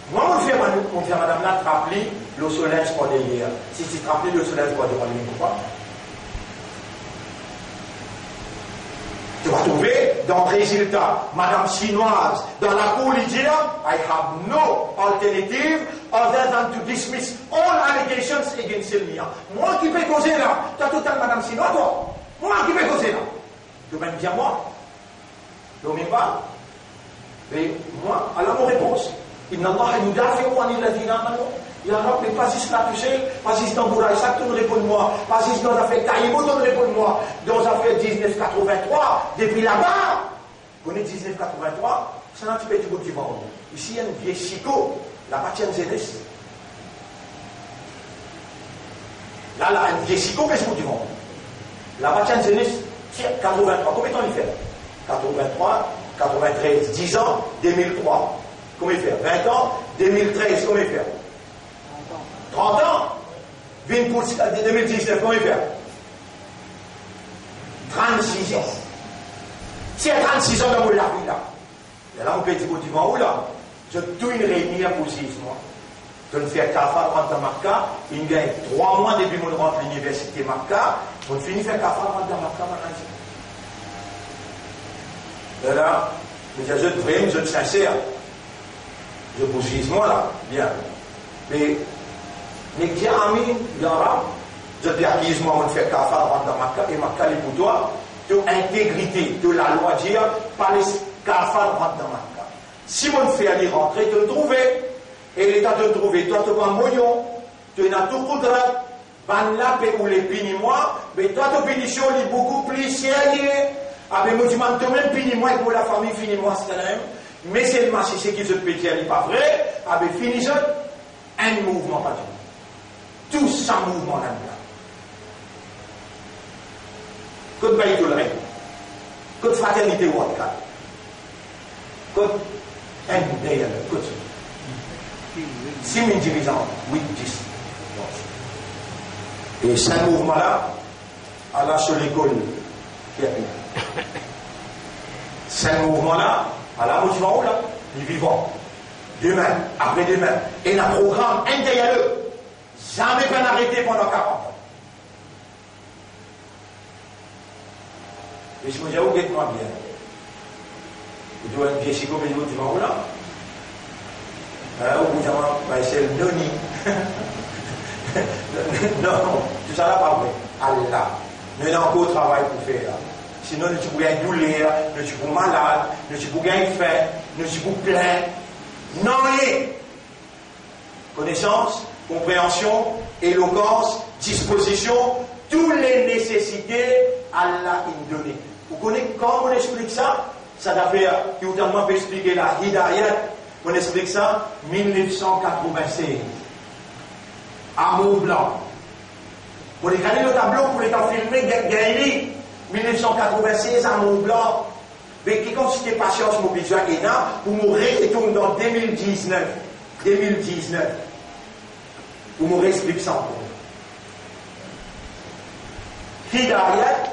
Mwa, mo fer bann, mo fer madam la trap li lor so linz par deryer. Si ti trap li lor so linz par devan, li vinn koupab. To va trouve, dan rezilta, madam sinwaz, dan lakour, li dir, "I have no alternative other than to dismiss all allegations against Selmia." Mwa ki pe koze la, twa to tann madam sinwaz, twa. Mwa ki pe koze la. To mem dir mwa. Donk, me pa, me mwa, ala mo repons. Inna Allaha yudafi'u anil ladhina amanu. Ya Rab, me pa zis la tousel, pa zis dan Bouraysa ki to'nn reponn mwa, pa zis dan zafer Kaibo to'nn reponn mwa, dan zafer diznef katrovin-trwa, depi laba. Kone diznef katrovin-trwa, sa la ti pe dibout divan ou. Isi, enn vie siko, laba ti enn zenes. La, la, enn vie siko pe dibout divan ou. Laba ti enn zenes, ti katrovin-trwa, konbien tan li fer? Katrovin-trwa, katrovin-trez, diz an, de mil trwa. Konbien li fer? Vin an, de mil trez, konbien li fer? Trant an. Vinn pou de mil diznef, konbien li fer? Trannsis an. Ti enn trannsis an dan mo lavi la. Lerla mo pe dir, mo divan ou la, zot tou inn reini pou ziz mwa. To'nn fer kafar rant dan Makka, inn gagn trwa mwa depi mo'nn rant liniversite Makka, mo'nn fini fer kafar rant dan Makka, mo dir. Lerla, mo dir zot vremem, zot sinser. Zot pou ziz mwa la, bien. Me, me dir amin, ya Rab, zot pe akiz mwa, mo'nn fer kafar rant dan Makka, e Makka li pou twa, to integrite, to lalwa dir, pa les kafar rant dan Makka. Si mo'nn fer li rantre, to'nn trouve. E E letan to trouve twa to pa moyon, to ena tou koudrat, bannla pe oule pini mwa, me twa to pinision li boukou pli serye. Abe mo dimann tomem pini mwa ek mo lafami, fini mwa, sikanem. Me selman si seki zot pe dir li pa vre, abe fini zot. Enn mouvman pa dir. Tou sa mouvman la, la. Kot Beit Olem? Kot Fraternite World Cup? Kot enn deryer lot? Kot sis mil dirizan, wit, dis. E sa mouvman la, ala so lekol ki apel. Sa mouvman la, ala mo dimann ou la, li vivan. Demin, apre demin, ena program, enn deryer lot. Zame pa'nn arete pandan karant an. E si mo dir ou, get mwa bien. Ou dir enn vie siko, me ou dimann ou la. Hein, ou dimann, ba, sel noni. Non, tou sa la pa vre. Ala, nou ena ankor travay pou fer la. Sinon, nou ti pou gagn douler, nou ti pou malad, nou ti pou gagn fin, nou ti pou plin. Non, li konesans, konpreansion, elokans, dispozision, tou le nesesite, Allah inn done. Ou kone kan mo explik sa? Sa zafer ki ou tann mwa pe explike la, hidayat, mo explik sa mil nef san katrovin-sez, a Mont Blanc. Mo nek ale lor tablo pou letan filme, gagn, gagn li, mil nef san katrovin-sez, a Mont Blanc. Me ki kantite pasians mo bizin ena pou mo retourn dan de mil diznef, de mil diznef, pou mo reexplik sa ankor. Hidayat,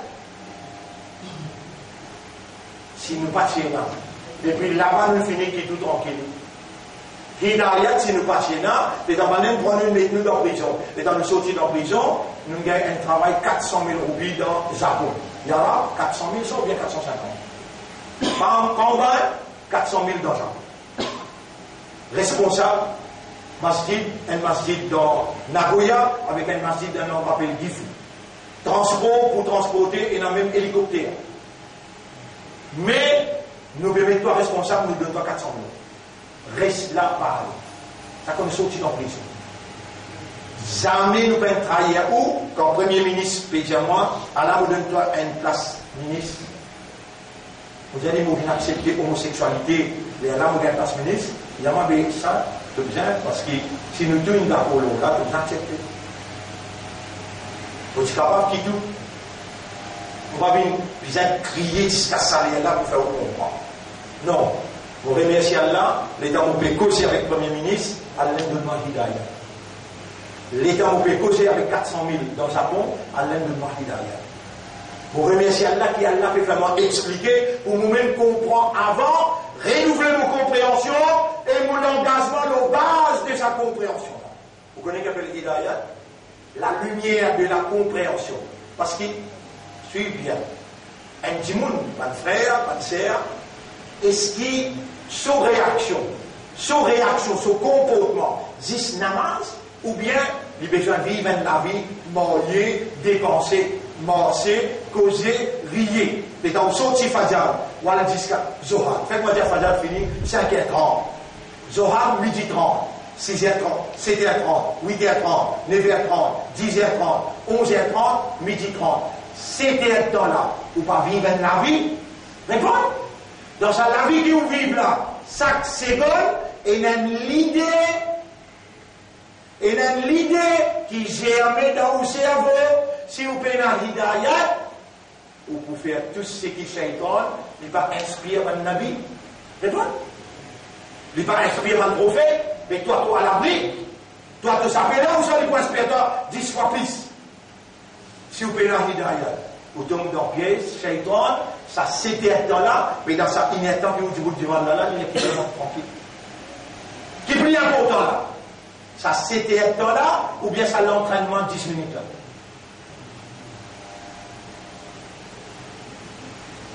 si nou pa ti ena, depi laba nou fini kit ou trankil. Hidayat, si nou pa ti ena, letan bann enn pran nou, met nou dan prizon. Letan nou sorti dan prizon, nou gagn enn travay kat san mil roupi dan Zapon. Ya, kat san mil sa oubien kat san sinkant. Pa, pa anba, kat san mil dan Zapon. Responsab masjid, enn masjid dan Nagoya, avek enn masjid dan, dan apel Gifu. Transpor, pou transporte, ena mem elikopter. Me nou pe met twa responsab, nou donn twa kat san mil. Res la, pa ale. Sa kan sorti dan prizon. Zame nou pa'nn trair ou, kan Premie Minis pe dir mwa, "Ala, mo donn twa enn plas minis." Mo dir li, "Mo vinn aksepte omoseksualite, lerla mo gagn plas minis." Li dir mwa, "Be sa, to bizin, parski si nou tou inn dakor lor la, to bizin aksepte." Mo ti kapav kit ou. Mo pa vinn bizin kriye ziska sa ler la pou fer ou konpran. Non, mo remersie Allah, letan mo pe koze avek Premie Minis, Allah donn mwa hidayat. Letan mo pe koze avek kat san mil dan Zapon, Allah donn mwa hidayat. Mo remersie Allah ki Allah pe fer mwa explike pou mo mem konpran avan, renouvle mo konpreansion e mo langazman lor baz de sa konpreansion la. Ou kone ki apel hidayat? La lumière de la compréhension. Parski, swiv bien, enn dimoun, bann frer, bann ser, eski so reaksion, so reaksion, so konportman, zis namaz, oubien li bizin viv enn lavi marye, depanse, marse, koze, riye? Letan ou sorti fajr, ou al ziska zohar. Fer mwa dir fajr fini sink er trant. Zohar, midi trant, siz er trant, set er trant, wit er trant, nef er trant, diz er trant, onz er trant, midi trant. Set erdtan la, ou pa viv enn lavi? Reponn. Dan sa lavi ki ou viv la, sak segonn, ena enn lide, ena enn lide ki zerme dan ou servo, si ou pena hidayat, ou pou fer tou seki Shaytan, li pa inspir bann nabi. Reponn. Li pa inspir bann profet, me twa, to alabri. Twa, to sape la, ou sa li pou inspir twa dis fwa plis. Si ou pena hidayat, ou tom dan piez Shaytan, sa set erdtan la, me dan sa inn erdtan ki ou dibout divan la, la, li ena ki trankil. Ki pli inportan la? Sa set erdtan la, oubien sa lantrennman dis minit la?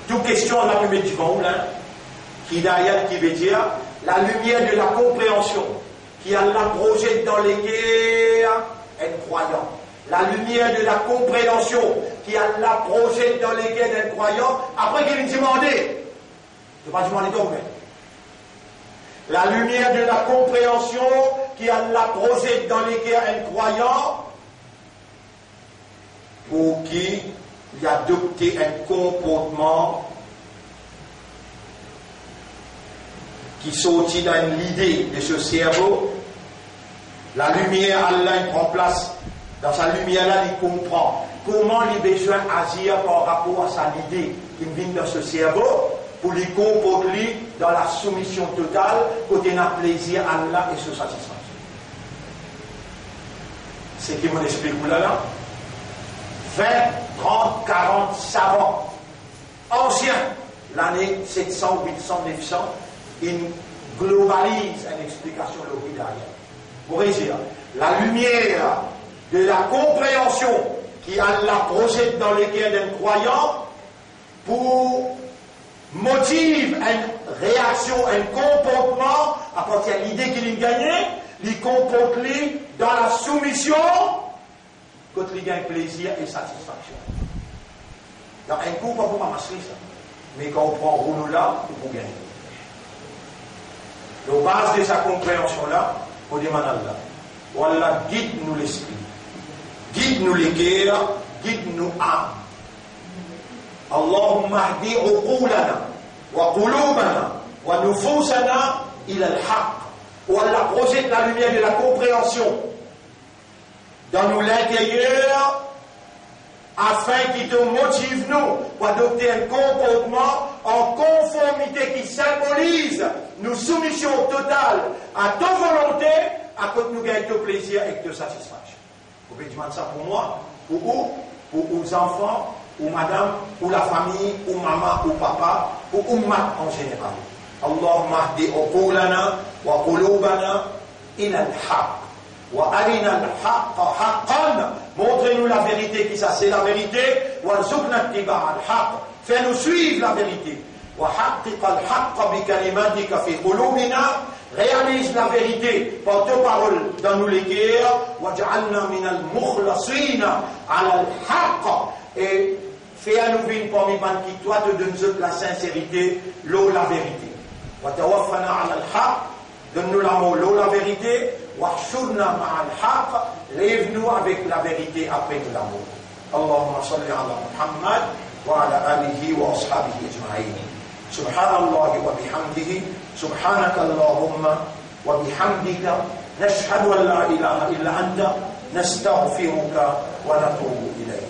Tou kestion la pe met divan ou la, hidayat ki vedir la lumière de la compréhension ki Allah projette dans le cœur enn krwayan. La lumière de la compréhension ki Allah projette dans le cœur d'un croyant, apre ki li dimande. To pa dimande twa oule. La lumière de la compréhension ki Allah prozet dan leker enn krwayan, pou ki li adopte enn konportman ki sorti dan enn lide de so servo, lalimier Allah inn pran plas. Dan sa limier la, li konpran kouma li bizin azir par rapor a sa lide ki vinn dan so servo, pou li konport li dan lasoumision total, kot ena plezir Allah e so satisfaksion. Seki mo explik ou la la, vin, trant, karant savan ansien, lane set san, wit san, nef san, inn globaliz enn explikasion lor hidaya. Mo redir, lalimier de lakonpreansion ki Allah prozet dan leker d'enn krwayan pou motiv enn reaksion, enn konportman, apartir lide ki li gagne, li konport li dan lasoumision, kot li gagn plezir e satisfaksion. Dan enn kou, pa pou ramas li sa. Me kan ou pran roulo la, ou pou gagn. Lor baz de sa konpreansion la, mo demann Allah. O Allah, gid nou lespri, gid nou leker, gid nou am. Allahumma hdi uqulana wa qulubana wa nufusana ila al-haq. O Allah, prozet lalimier de lakonpreansion dan nou linteryer, afin ki to motiv nou pou adopte enn konportman an konformite ki sinboliz nou soumision total a to volonte, kot nou gagn to plezir ek to satisfaksion. Ou pe demann sa pou mwa, pou ou, pou ou zanfan, ou madam, ou lafami, ou mama, ou papa, ou ummat an zeneral. Allahumma hdi uqulana wa qulubana ila al-haq, wa arina al-haqqa haqqan, montre nou laverite ki sa se laverite, warzuqna ittiba al-haq, fer nou swiv laverite, wa haqqiq al-haqqa bi kalimatika fi qulubina, realiz laverite par to parol dan nou leker, waj'alna min al-mukhlasina ala al-haq, e fer nou vinn parmi bann ki twa to donn zot lasinserite lor laverite. Wa tawaffana ala al-haq, donn nou lamor lor laverite, wahshurna ma al-haq, lev nou avek laverite apre nou lamor. Allahumma salli ala Muhammad wa ala alihi wa ashabihi ajma'in. Subhanallahi wa bihamdihi, subhanaka Allahumma wa bihamdika, nashhadu an la ilaha illa anta, nastaghfiruka wa natubu ilayk.